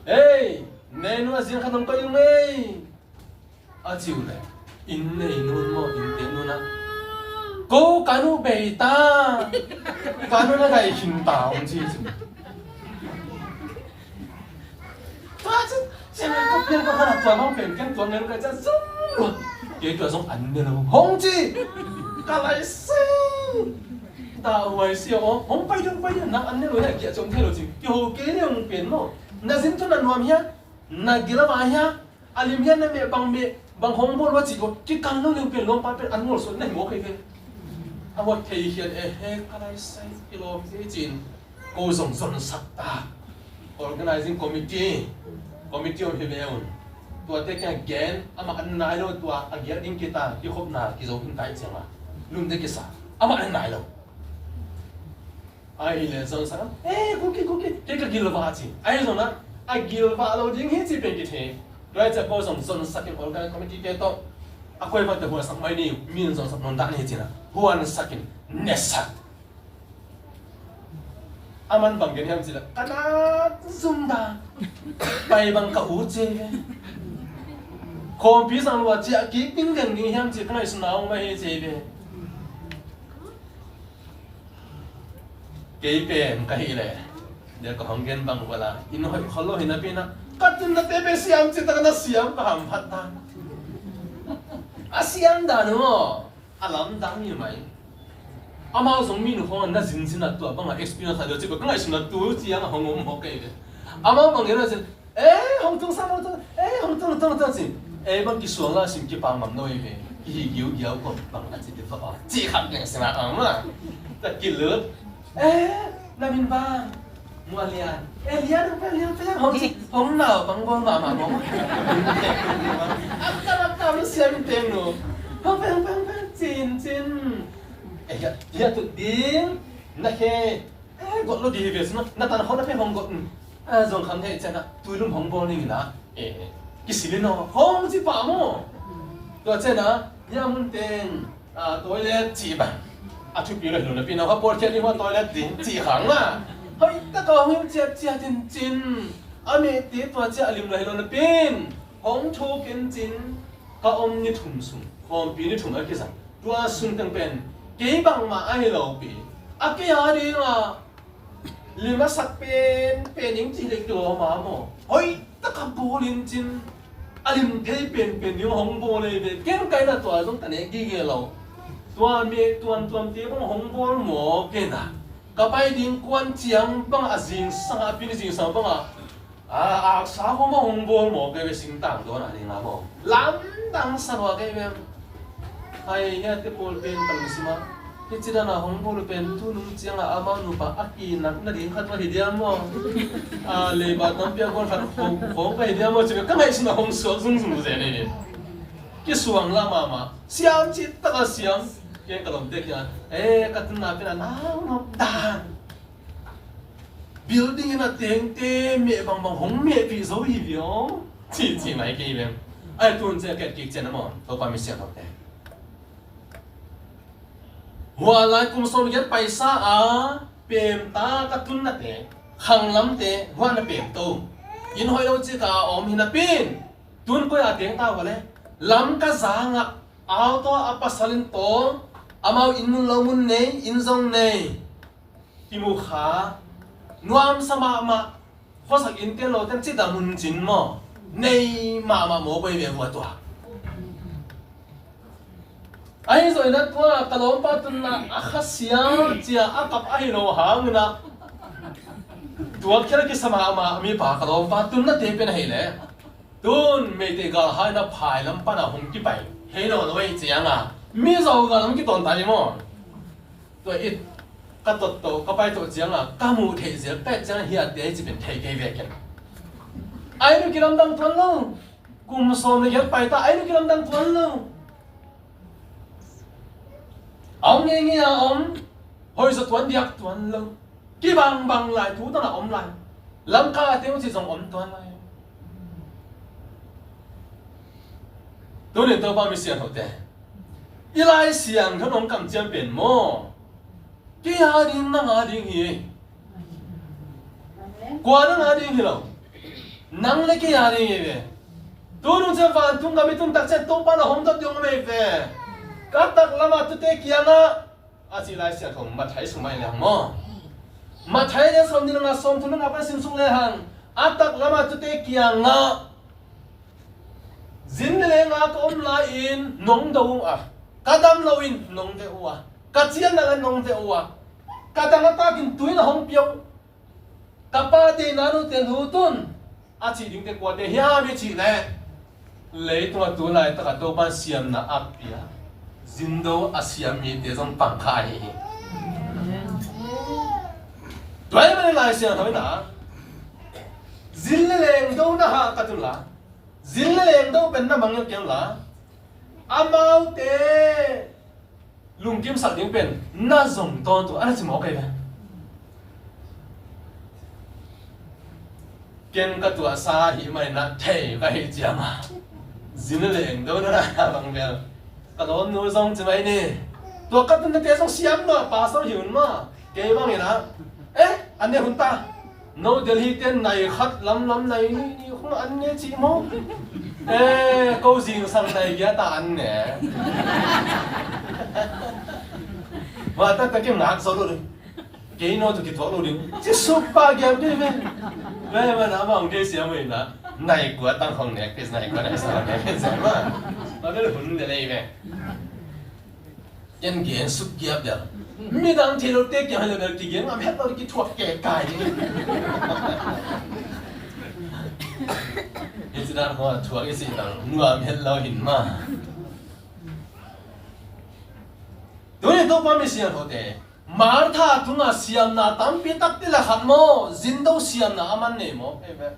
ei, nei nuam a, zin khat hong koih ung ei. A ci uh leh, inn nei nun maw, inn te nun a, ko ka nu bei ta, ka nu na gai khin ta, hong ci ci. Tua ci, ci mai ko pian ko hana tua bang pen ken tua ngen ka ca zong lo. Kei tua zong an ne lo, hong ci. Ka lai sing. Ta huai sia aw, hong pai dun, pai dun, nang an ne lo hia, kia ciong thei lo ci. Kiho kei le hong pen maw. Na zin tu na nuam hia, na gil a va hia. A lim hian na meh bang meh, bang hong bawl ua cih ko, kikal lo leng pen lawmpa pen an ngol suan na hi mawk hi ve. A huat thei hian e he, ka lai sai, kilawm hi cin. Ko zong zonsak ta. Organizing committee, committee om hi ve un. Tuate kia gen, amah an nai lo tua, a giat ding kita, kikhopna, kizo hin tai cianga. Lum de kisa, amah an nai lo. Ahih leh zonsak a, eh, kuki, kuki, kei ka gilvah ci. Ahih zongin a, a gilvah lo ding hi ci pen kithei. Tua ahih ciang ko zong zonsak in organizing committee te tawh a kuai vante huansak mai ni, min zonsak nong dah ni ci na. Huansak in, nesak. A man bang gen hiam ci la, ka na zum dah. Pai bang ka ut ci ve. Khawmpi sang lua ci a kik ding gen ding hiam ci ka ngaihsun a om mai hi ci ve. Kei pen ka hih leh, dia ka hong gen bang uh a la, inn hoih khol lo hi napi-in a, ka tunna te pen siam cih tak na siam ka hamphat ta. A siam dan uh maw, a lamdang hi mai. Amau zong mi nu khawng na zinzin a tua bangah experience a deuh cih bang ka ngaihsun a tu ciang a hong om hawk kei ve. Amau bang gen a cin, eh, hong tung sam, hong tung, eh, hong tung, tung, tung, ci. Eh, bang kisuang la sim kipa ngam no hi ve. Kihi giugiau kong bang a ci ti fa a. Ci kham keng sima ang ma. Ta kilut. Eh, na min bang. Mua lian. Eh, lian, hong peng, lian, peng, hong ci, hong nau, bang bang ma, ma, bang. Akta, akta, lu sian teng no. Hong peng, hong peng, hong peng, cin, cin. Eh, ya, ya tu ding. Na khe. Eh, got lo di hi ve sina, na tan khawng na pen hong got, mm. Eh, zong kham thei ciang a, tui lum hong bawl ning ina. Eh, kisil in aw, hong ci pah maw. Tua ciang a, ya mun teng, ah, toilet ci bang. A thupi lo hi lo napi-in a, ha pawl khiat ding hua toilet ding ci khang a. Hoi, ta ka hong him ciat ciat in cin. A meh ti tua ciang a lim lo hi lo napi-in. Hong thuk in cin. Ka om ni thum sung. Khawmpi ni thum a kizang. Tua sung teng pen. Kei bangmah a hi lo pi. A kei a ding a. Lim a sak pen, pen ing cih leh kilawm a maw. Hoih tak a bawl in cin. A lim thei penpen ding hong bawl ei ve. Ken kaina tua zong ka ne gige lo. Tua meh tuamtuamte bang hong bawl maw ken a. Ka pai ding kuan ciang bang a zingsang a, a pin zingsang bang a. A, aksa khawng bang hong bawl maw kei ve, singtang dawn a ding a maw. Lamdang sa lua kei ve. Hai, hiate pawl pen ka lungsim a. Hih ci dan a hong bawl pen tu nung ciang a amau nupa a kinak nading khat va hi diam maw. A, leiba tampi a gual khat khawng, khawng va hi diam maw ci ve. Ka ngaihsun a hong suak zungzung zen ei ve. Kisuang la mahmah. Siam cih tak a siam. Kei ka lawmte kiang a. Eh, ka tunna pen a nau nop dan. Building in a tengte meh bangbang hong mehpih zo hi viau. Ci, ci mai kei veng. Ai tun cia ket kik cian a maw. Topa mi siangthote. Hua lai kum sawm giat paisa a pemta ka tunnate, khanglamte, hua na pemto. Inn hoih lo cika a om hi napi in, tun koi a teng ta uh a le, Lamka zangah auto a pasal in tawng, amau inn mun lo mun nei, inn zong nei. Kimu kha, nuamsa mahmah, khuasak inn ten lo ten cita mun cin maw, nei mahmah maw koi ve vua tua. Ahi zong in ah tua ka lawmpa tunna a khasia cia a kap ahi lo hangin ah, tua khel kisa mahmah mipa ka lawmpa tunna te pen ahi le, tun Meitei galhai na phai lam pana hong kipai hei lo lo ei cianga, Mizo gal lam kitawn ta hi maw? Tua it ka tot to ka pai to cianga ka muh theih ziak pet cianga hiate ahi ci pen thei kei ve ken. Ai nu kilamdang tuan lo. Kum sawm le giat pai ta, ai nu kilamdang tuan lo. A om ngeingei a om, hoih zaw tuan diak tuan lo. Kibangbang lai, tu tana om lai. Lamka a teng uh ci zong om tuan lai. Tunin Topa mi siangthote, i Lai Siangtho nong kamciam pen maw? Kei a ding, nang a ding hi. Kua nang a ding hi lo. Nang le kei a ding hi ve. Tunung ciang vantung gam i tun tak ciang Topa na hong dot ding om ei ve. Ka tak lama tute kiangah a ci Lai Siangtho Matthai sung mah i leng maw? Matthai le sawm ni nanga sawm thum nanga pan sim sung le hang. A tak lama tute kiangah, zin le lenga ka om lai-in nong do uh a, ka dam loin nong veh uh a, ka cian nang nong veh uh a, ka dang a takin tui na hong pia uh, ka pa deihna nute lut un, a cih dingte kuate hiam i cih leh, leitungah tu laitaka Topan siamna a pia, zindo a siam mite zong pang kha ahi hi. Tua ahih manin Lai Siangtho in ah, zin le leng do na hahkat un la, zin le leng do pen na mangngilh kei un la, amaute lungkimsak ding pen na zong tawntung a, na ci mawk kei ve. Ken ka tuahsa ahih manin ah thei ka hih ciang a, zin le leng do na na bang bel ka lawmnu zong ci mai ni. Tua ka tunnate zong siam lua, pastor hi un maw? Kei bangin ah, eh, an ne hun ta. No Delhi te nai khat lamlam nai nih nih khong an ne cih maw? Eh, ko zingsang nai giat a an ne. Wa ta ta kim ngak zo lo ding. Kei no tu kituak lo ding. Ci suk pa giam kei ve. Ve ve na bang kei siam ve na. Nai kua tang khong nek kei, nai kua nai sa nek kei sa ma. Ma ve hun de lei ve. Ken gen suk giap deuh. Midang thei lote kiang hi lo bel kigen ngam het lo, kithuak kei kai ding. Hi ci dan hua thuak i si tang nuam het lo hin ma. Tuni Topa mi siangthote, Martha tunga siamna tampi takte le khat maw, zindo siamna a man nei maw? Amen.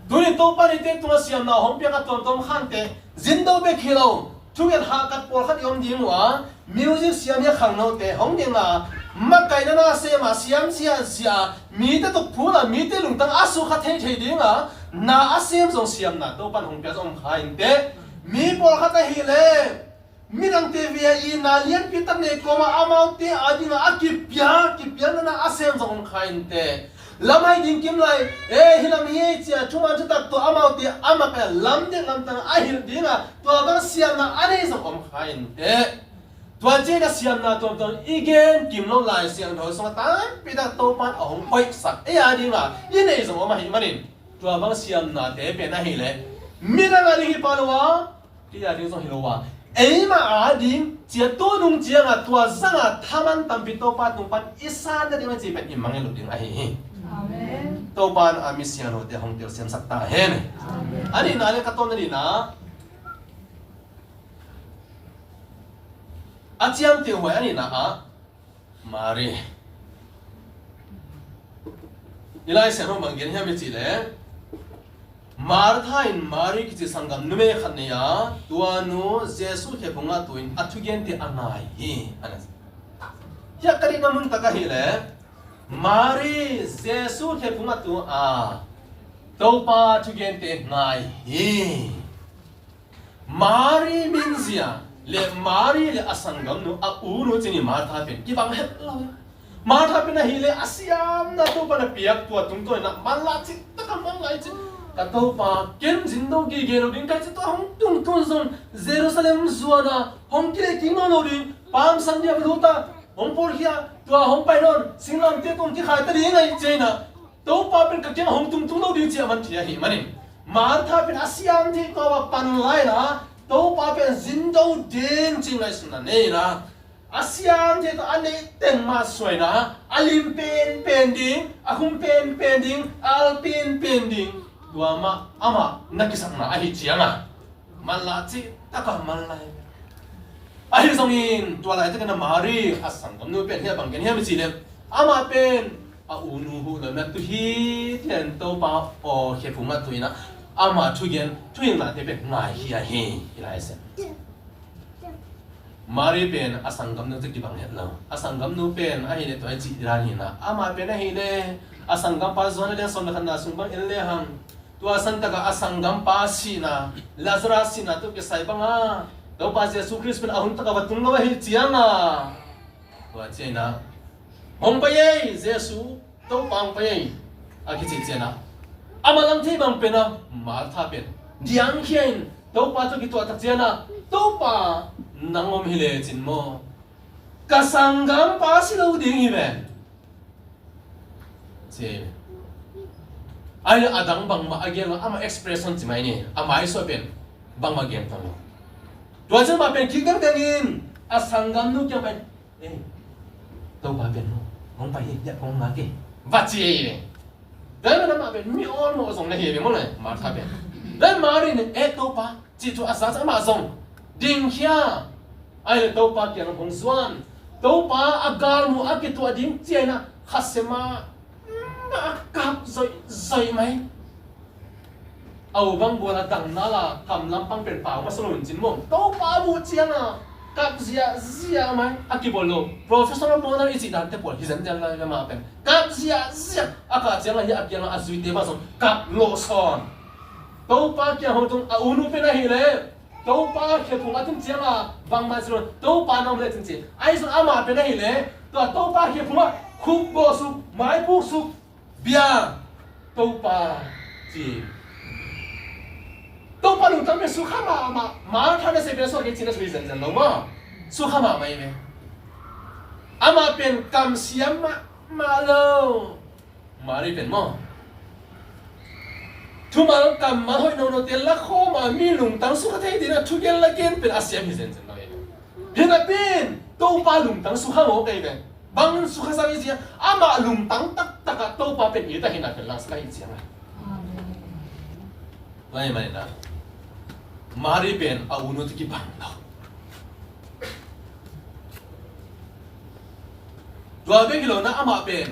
Tuni Topa nite tunga siamna hong piak a tuamtuam khante, zindo bek hi lo, thunget hahkat pawlkhat i om ding uh a, music siam hi a khangnote hong ding a, makaihna na sem a, siam sia sia, mite tuk phul a, mite lungtang a sukha thei thei ding a, na a sem zong siamna Topan hong pia zong om kha inteh. Mi pawlkhat ahih leh midangte vei a itna lianpi tak nei kawma amaute a dingah a kipia, kipialna a sem zong om kha inteh. Lamhai ding kim lai, eh, hi lam hi ei cia thuman thutak tawh amaute a mak a lam ding lamtang a hilh dingah tua bang siamna a nei zong om kha inteh. Tua ciangin a siamna tuamtuam i gen kim lo Lai Siangtho sungah tampi tak Topan a hong hoihsak ei a dingah i nei zong om ahih manin tua bang siamnate pen ahih leh midang a ding hi pah lo a, kei a ding zong hi lo a, eima a ding cia tu nung ciangah tua zangah thaman tampi Topa tung pan i san nading a ci pen i mangngilh lo ding ahi hi. Amen. Topan a mi siangthote hong telsiamsak ta hen. Amen. A nihna le ka tawm na nihna a ciamteh huai a nihna ah Mari. I Lai Siangtho bang gen hiam i cih leh, Martha in Mari kici sanggam numei khat nei a, tua nu Jesu khephungah tu-in a thugente a ngai hi, a na ci. Hiah ka deihna mun tak ahih leh, Mari Jesu khephungah tu a, Topa thugente ngai hi. Mari minzia le Mari le a sanggamnu, a unu cin hi Martha pen kibang het lo. Martha pen ahih leh a siamna Topa na piak tua tungtawn in a manlah cih tak a manlah cih. Ka Topa, ken zin do gige lo ding ka ci, tua hong tung tun zong Jerusalem zuan a hong kileh kik nawn lo ding, Palm Sunday a va lut a hong pawlkhia, tua hong pai nawn, singlamteh tawh hong kikhai ta ding ahih ciangin ah, Topa pen ka kiangah hong tung tung lo ding ci a man thei ahih manin, Martha pen a siam theih tawh a pan lai-in ah, Topa pen zin do ding ci ngaihsutna nei-in ah, a siam theih tawh a neih teng mah suai-in ah, a lim penpen ding, a khum penpen ding, a al penpen ding, tua mah amah na kisakna ahih ciangin ah, manlah cih takin manlah hi. Ahi zongin tua laitakin ah Mari a sanggamnu pen hih a bang gen hiam i cih leh, amah pen a unu huh lo-in ah, tu hi, tu hi, Topa aw, khe phung ah tu-in ah, ama thugen, thuhilhnate pen ngaikhia hi, hi lai a sem. Mari pen a sanggamnu tawh kibang het lo. A sanggamnu pen ahih leh tua i cih dan hi-in ah, amah pen ahih leh a sanggampa Johan a lian sawm le khatna sung bang en le hang, tua santak ah a sanggampa sihna, Lazarus sihna tawh kisai bang a, Topa Jesu Khrist pen a hun tak ah va tung lo ahih ciangin ah, tua ciangin ah, hong pai ei, Jesu, Topa hong pai ei, a kicih ciangin ah, a manlang thei bang pen ah Martha pen diangkhia in Topa tawh kituah tak ciangin ah, Topa, nang om hi lecin maw, ka sanggampa si lo ding hi ve, ci hi. Ahi a dang bangmah a gen lo, amah expression ci mai ni, a maisuah pen bangmah gen tuan lo. Tua ciang amah pen kik dengdeng in a sanggamnu kiang pai, "Eh, Topa pen maw, hong pai hi, hiah kong ngak hi," va ci hi ve. Tua ahih manin amah pen mi awlmawh zong na hi ve maw le, Martha pen. Tua ahih manin Mari in, "Eh, Topa," cih thu a za ciang amah zong dingkhia. Ahih leh Topa kiang hong zuan. Topa a galmuh a kituah ding ciangin ah, khasia mah, mah a kap zoihzoih mai. A u bang gual a dang nal a, kam lampang pen pau masa lo in cin maw, Topa muh ciangin ah kap ziahziah mai, a kibawl lo. Professional bawlna i cih dante pawl hi zenzen lai ve, amah pen kap ziahziah. A kah ciangin ah, hih a kiangah a zuite bang zong kap lawh sawn. Topa kiang hong tung a unu pen ahih leh, Topa khe phung a tun ciangin ah bangmah ci lo, Topa na om lecin ci. Ahi zong amah pen ahih leh, tua Topa khe phungah khukbawh suk, maipuk suk, bia, Topa, ci. Topa lungtang pen sukha mahmah, Martha nasep pen sukha kei cih na sui zenzen lo maw. Sukha mahmah hi ve. Amah pen kamsiam mahmah lo. Mari pen maw, thumal kammal hoih nonote lakhawm a, mi lungtang sukha thei dingin a thugen lagen pen a siam hi zenzen lo hi. Hi napi-in Topa lungtang sukha mawk hi ve. Bang sukha sam hi ciang, amah lungtang taktak ah Topa pen it a hihna pen langsak ahih ciangin. Tua ahih manin ah, Mari pen a unu tawh kibang lo. Tua bek hi lo-in ah amah pen,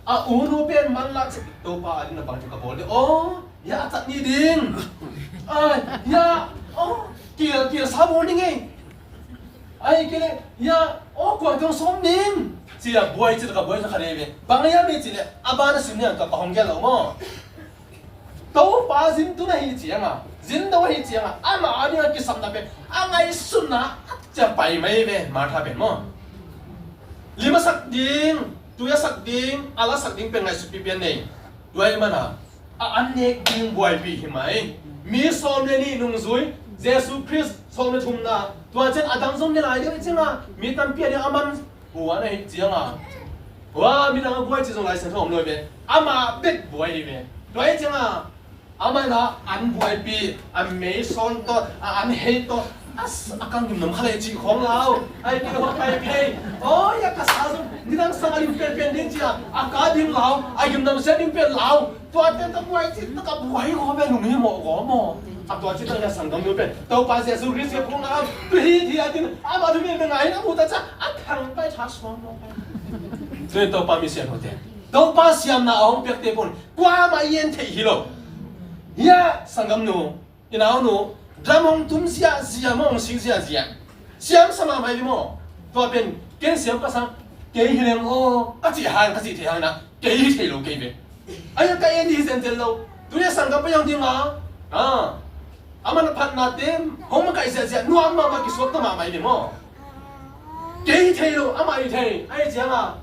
a unu pen manlah cih, Topa adingin bang thu ka bawl ding? Aw, hiah a tat ni ding. Ai, hiah, aw, kil, kil sa bawl ding ei. Ahih kei leh, hiah, aw, kua tawh sawm ding, ci-a buai, ci-a ka buai, ci-a ka dei ve. Bang hiam i cih leh, a ban a sim ni-a ka hong gelh lo maw. Topa zin tun ahih ciangin, zin do ahih ciangin, amah adingin kisapna pen a ngaihsutna a ciah pai mai ve, Martha pen maw. Lim a sak ding, tui a sak ding, al a sak ding pen ngaihsutpih pian nei. Tua ahih manin a an nek ding buaipih hi mai. Mi sawm le nih nungzui, Jesu Khrist sawm le thumna, tua ciang a dang zong ne lai ding ahih ciangin, mi tampi adingin a man buai ahih ciangin, tua midang a buai cih zong Lai Siangtho om lo hi ve. Amah bek buai hi ve. Tua ahih ciangin amah in a an buaipih, a mei sawn tawh, a an hei tawh, a s-, a kang gimnam kha leh cih khawng lau. Ahih kei leh hong pai phei. Aw, hiah ka sa zong nidang sang a lim penpen ding ci-a a ka ding lau, a gimnam sia ding pen lau. Tuate tawh buai cih tak a buai khaw ve, lunghimawh khaw maw. A tua cih tak a sanggamnu pen Topa Jesu Khrist khe phungna, tu hi, hi a din, amah thu pen ngai na mu ta ca, a thang pai tha suang maw. Tua Topa mi siam hote, Topa siamna a hong piakte pun kuamah i en theih hi lo. Hiah sanggamnu, i naunu, dam hong tum ziahziah maw, hong sik ziahziah. Siam sa mahmah hi maw. Tua pen, ken siam ka sa, kei hi leng aw, ka cih hang, ka cih thei hang na, kei hi thei lo kei ve. Ai, ka en hi zenzen lo. Tuni a sanggam pai hong ding a. Ah. Amah na phatnate hong makaih ziahziah, nuam mahmah, kisuakta mahmah hi ve maw. Kei hi thei lo, amah hi thei. Ahih ciangin,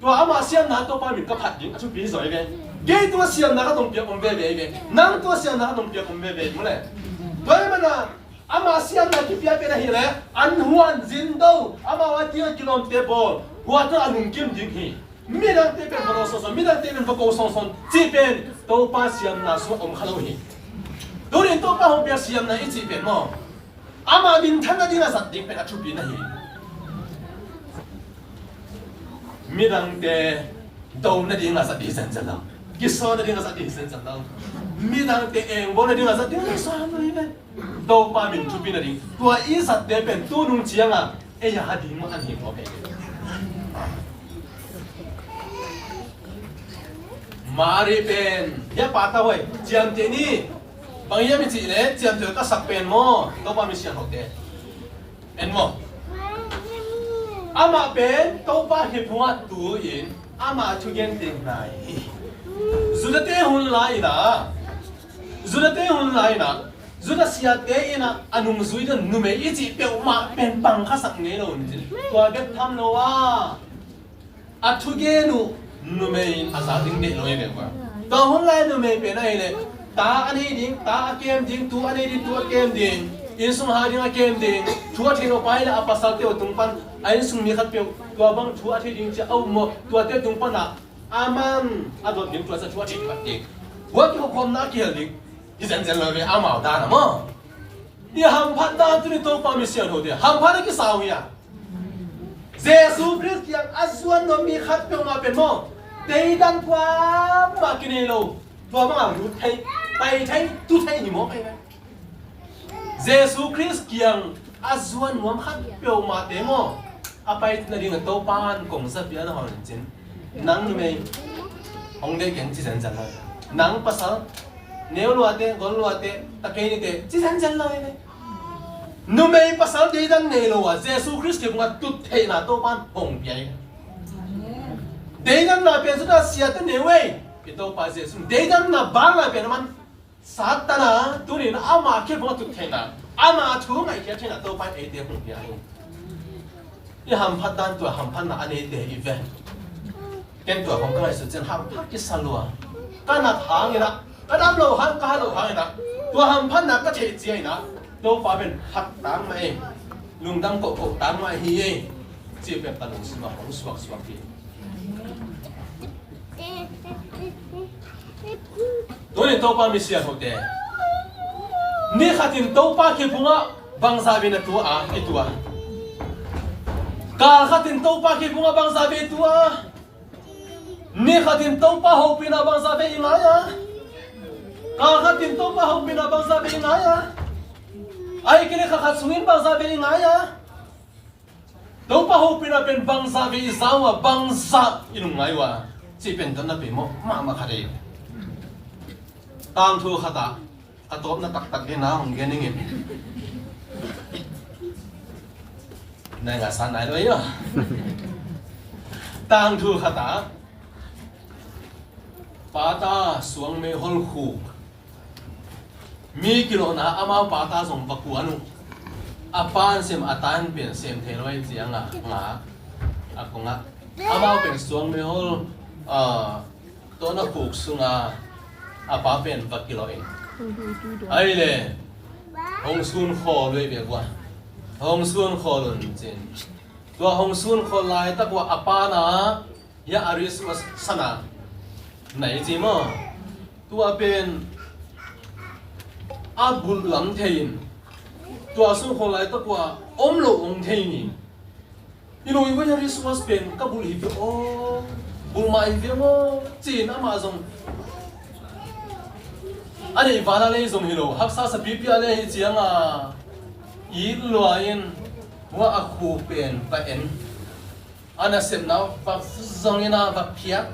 tua amah siamna Topa min ka phat ding, a thupi hi zaw hi ve. Kei tungah siamna ka tong piak om veve ve. Nang tungah siamna ka tong piak om veve mu le. Tua hi mana ama siamna kipia pen ahih leh an huan zin do, ama wa tia kilawmte bawl, hua tawh a lungkim ding hi. Midangte pen va lo sawsawm, midangte pen va ko sawsawm cih pen Topa siamna sungah om kha lo hi. Tunin Topa hong piak siamna i cih pen maw, ama minthan nading a zat ding pen a thupi na hi. Midangte do nading a zat ding zenzen lo, kisawn nading a zat ding zenzen lo, midangte engbawl nading a zat ding zenzen lo hi ve. Topa min thupi nading tua i zatte pen tunung cianga ei a ding mah an hi mawk hi. Mari pen hia pa ta hoi ciamteh ni. Bang hiam i cih leh ciamteh ka sak pen maw, Topa mi siangthote. En maw? Amah pen Topa hi phungah tu-in amah thugen teng nai hi. Zudate hun lai-inah, Zudate hun lai-inah Judah siate inah a nungzui ding numei i cih peuhmah pen pang khasak ngei lo in cin. Tua bek tham lo a, a thugen uh numei in a za ding deih lo hi ve kua. Tua hun lai numei pen ahih leh ta a nei ding, ta a kem ding, tu a nei ding, tu a kem ding, innsung ha ding a kem ding, thu a thei lo pa hi leh a pasalte uh tung pan a innsung mi khat peuh tua bang thu a thei ding cia a um maw, tuate tung panah a man a dot ding tua cia thu a thei ding a kem. Hua kikhopkhopna a kihel ding. Hi zenzen lo ve amau dan a maw. I hamphat dan tuni Topa mi siangthote hamphat a kisau hi a. Jesu Khrist kiang a zuan nuam mi khat peuhmah pen maw, teidan kuamah kinei lo. Tua bangah lut thei, pai thei, tu thei hi maw kei ve. Jesu Khrist kiang a zuan nuam khat peuhmahte maw, a pai nading a Topa in kong za pian a hong cin. Nang numei hong deih keng ci zenzen lo. Nang pasal neu luate, gol luate, ta kei nite ci zenzen lo hi ve. Numei pasal deidan nei lo a Jesu Khrist kiang a tut theihna Topa in hong pia hi. Deidanna pen Judah siate neu ei. I Topa Jesu deidanna bangla pen a man Satan a tunin ama khe phungah tut theihna, ama thu ngaihkhiat theihna Topa in eite hong pia hi. I hamphat dan tua hamphatna a neite i ve. Ken tua hong ka ngaihsut ciang hamphat kisa lua. Ka nat hanginah, ka dam lo hang, ka hat lo hanginah, tua hamphatna ka theih cianginah Topa pen phat tang mah ei, lungdam kohkoh tang mah hi ei. Cih pen ka lungsimah hong suaksuak hi. Tunin Topa mi siangthote, ni khatin Topa khe phungah bangzah vei na tua a i tua. Kal khatin Topa khe phungah bangzah vei tua. Ni khatin Topa hopihna bangzah vei i ngai a. Kal khatin Topa hopihna bangzah vei i ngai a. Ahih kei leh kha khat sungin bangzah vei i ngai a. Topa hopihna pen bangzah vei i za uh a, bangzah i lungngai uh a, cih pen dotna pe mawh mahmah khat ei. Tangthu khatah a tawpna taktak ding na hong gen ning in. Nai ngah sa nai lo ei aw. Tangthu khatah pata suang mei hol khuk. Mi kilawhna amau pata zong va kuan uh. A pan sem a tan pen sem thei lo ei cianga nga a kongah amau pen suang mei hol, ah, tawna khuk sunga a pa pen va kilawh in. Ai le hong sun khawl uh ei ve kua. Hong sun khawl un cin. Tua hong sun khawl laitak uh a pana hia a ris uh a sana nai ci maw? Tua pen a bulh lam thei in tua sung khong laitak uh a om lo ong thei ni. I lo i vai a ris uh a pen ka bulh hi ve aw, bulh mah hi ve maw? Ci-in amah zong a neih vala lei zong hi lo, haksa sapipi a lei hi cianga it lua in hua a khu pen va en. A nasepna uh va zong in a va phiat,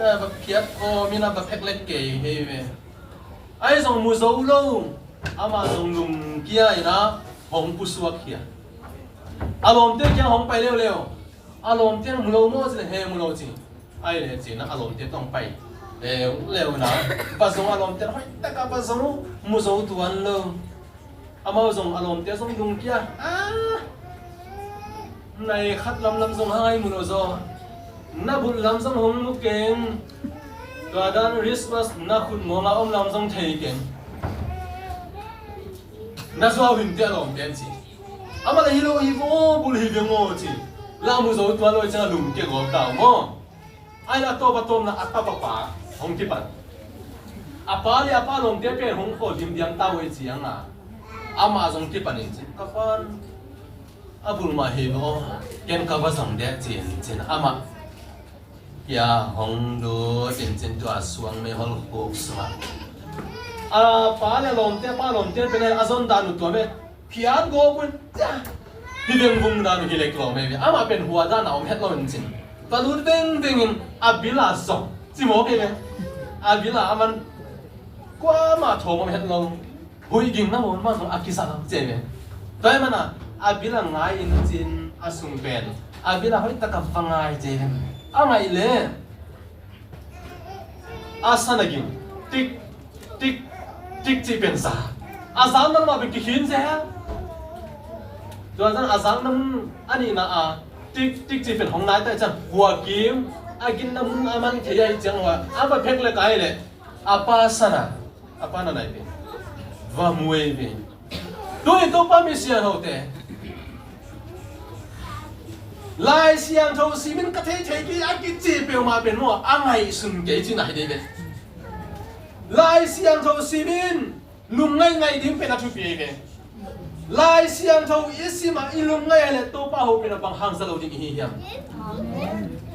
eh, va phiat khawm in a va phek lek kei hi ve. Ahi zong mu zo lo, amah zong lungkia in a hong pusuak hi a. A lawmte kiang hong pai leuleu. A lawmte mu lo maw ci leh he mu lo ci. Ahi leh ci-in a lawmte tawh hong pai leuleu in a va zong a lawmte hoih tak a va zong uh mu zo tuan lo. Amau zong a lawmte zong lungkia. Ah! Nai khat lamlam zong hang ai mu lo zaw. Na bulh lam zong hong mu keng. Tua dan Christmas na khut mawng a om lam zong thei keng. Na zuau hinte a lawmte an ci. Amah le hi lo hi vo, bul hi veng aw ci. Lam uh zo tua lo i ciang a lum kek aw ta uh maw? Ai la tawp a tawpna a tapa pa hong kipan. A pa le a pa lawmte pen hong khawl dimdiam ta uh i ciang a, amah zong kipan in cin ka pan. A bul mah hi lo, ken ka va zang deh ci in cin amah. Kia hong lut in cin tua suang mei hol khuk sungah a pa le lawmte, pa lawmte pen a zon dan uh tua mei. Phiat gawp un tia. Hi vengvung dan uh hi lek lawm ei ve. Amah pen hua dan a om het lo in cin. Ka lut vengveng in a bil a zong ci mawk ei ve. A bil a aman kuamah thawm om het lo. Huih ging na mawn mah zong a kisa lo ci ei ve. Tua hi mana a bil a ngai in cin a sung pen a bil a hoih taka va ngai ci ei ve. A ngaih le a san a ging tik tik tik cih pen za. A zang nang mah pen kikhin zel. Tua zan a zang nang a nihna a tik tik cih pen hong nai ta i ciang hua kim a ginna mun a man thei a i ciang hua a va phek le kai le a pa san a a pa na nai pen va mu ei ve. Tuni Topa mi siangthote Lai Siangtho simin ka thei thei kei a kici peuhmah pen maw a ngaihsun kei cina hi dei ve. Lai Siangtho simin lungngaih ngaih ding pen a thupi ei ve. Lai Siangtho i simah i lungngaih a le Topa hopihna bang hang za lo ding i hi hiam?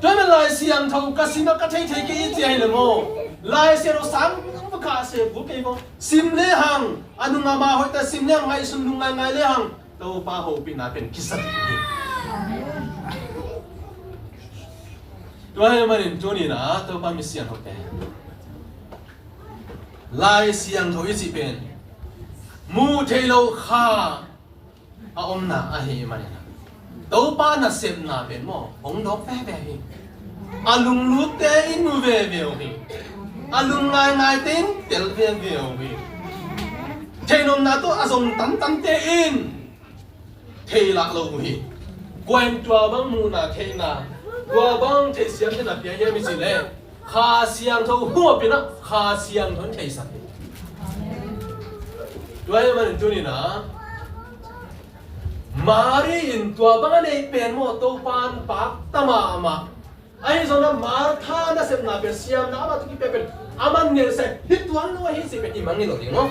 Tua men Lai Siangtho ka simah ka thei thei kei i ci ahi le maw? Lai Siangtho sang khah se bu kei maw? Sim le hang a nungah mah hoihta sim le hang ngaihsun lungngaih ngaih le hang Topa hopihna pen kisa ding hi. Tua hi manin tuni na Topa mi siangthote Lai Siangtho i cih pen muh theih loh kha a omna ahi manin Topa nasepna pen maw hong dawk veve hi. A lunglutte in mu veve uh hi. A lungngaingaite in tel veve uh hi. Theihnopna tawh a zong tantante in thei lah lo uh hi. Kua in tua bang muhna theihna tua bang theihsiam theihna pia hiam i cih leh Kha Siangtho huap in ah Kha Siangtho in theisak hi. Tua hi manin tuni na Mari in tua bang a neih pen maw Topa in pakta mahmah. Ahi zongin Martha nasepna pen siamna amah tawh kipia pen a man ngelsia hi tuan lo ahi cih pen i mangngilh lo ding maw?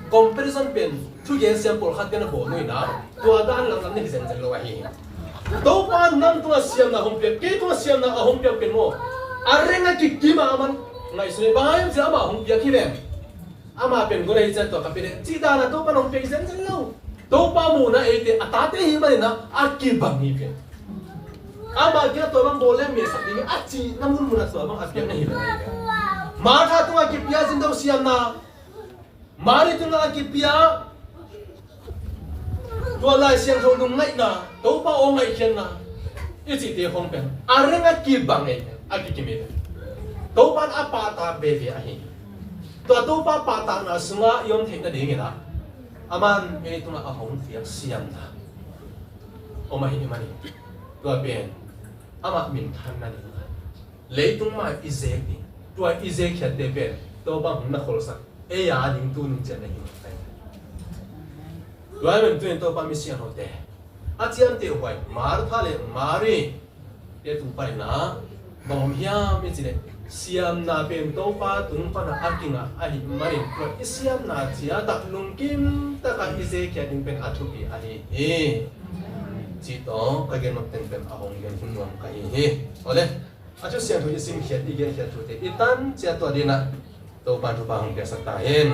Comparison pen thugen siam pawlkhat pen a bawl nuihna tua dan lamlam na hi zenzen lo ahi hi. Topa in nang tungah siamna hong piak, kei tungah siamna a hong piak pen maw a reng a kikim a man ngaihsun hi. Bang hang hiam cih leh amah hong piak hi ve. Amah pen guna hi cian tua ka pia ding cih dan a Topa in hong piak hi zenzen lo. Topa muhna eite a tate hi manin ah a kibang hi ve. Amah kiang ah tua bang bawl leng mehsak ding hi a cihna munmun ah tua bang a piakna hi lo. Martha tungah kipia zin deuh siamna Mari tungah a kipia tua Lai Siangtho lungngaihna Topa aw ngaihkhiatna i cihte khawng pen a reng a kibang ei a kikim ei. Topa in a pahtak veve ahi. Tua Topa pahtakna sungah i om theih nadingin ah a man ei tungah a hong piak siamna om ahih manin tua pen amah minthanna ding leitung mah i zek ding tua i zekkhiatte pen Topa hong na kholsak ei a ding tu nung cian na hi. Tua hi pen tu in Topa mi siangthote a ciamteh huai Martha le Mari te tung paina bang om hiam i cih leh siamna pen Topa tung pana a kingah ahih manin tua i siamna ciatah lungkim takah i zekkhiat ding pen a thupi ahi hi. Cih tawh ka gen nop teng pen a hong gen hun nuam ka hi hi. Awle. A Thu Siangtho i simkhiat i genkhiat thute i tan ciat tuah dinah Topa thupha hong piaksak ta hen.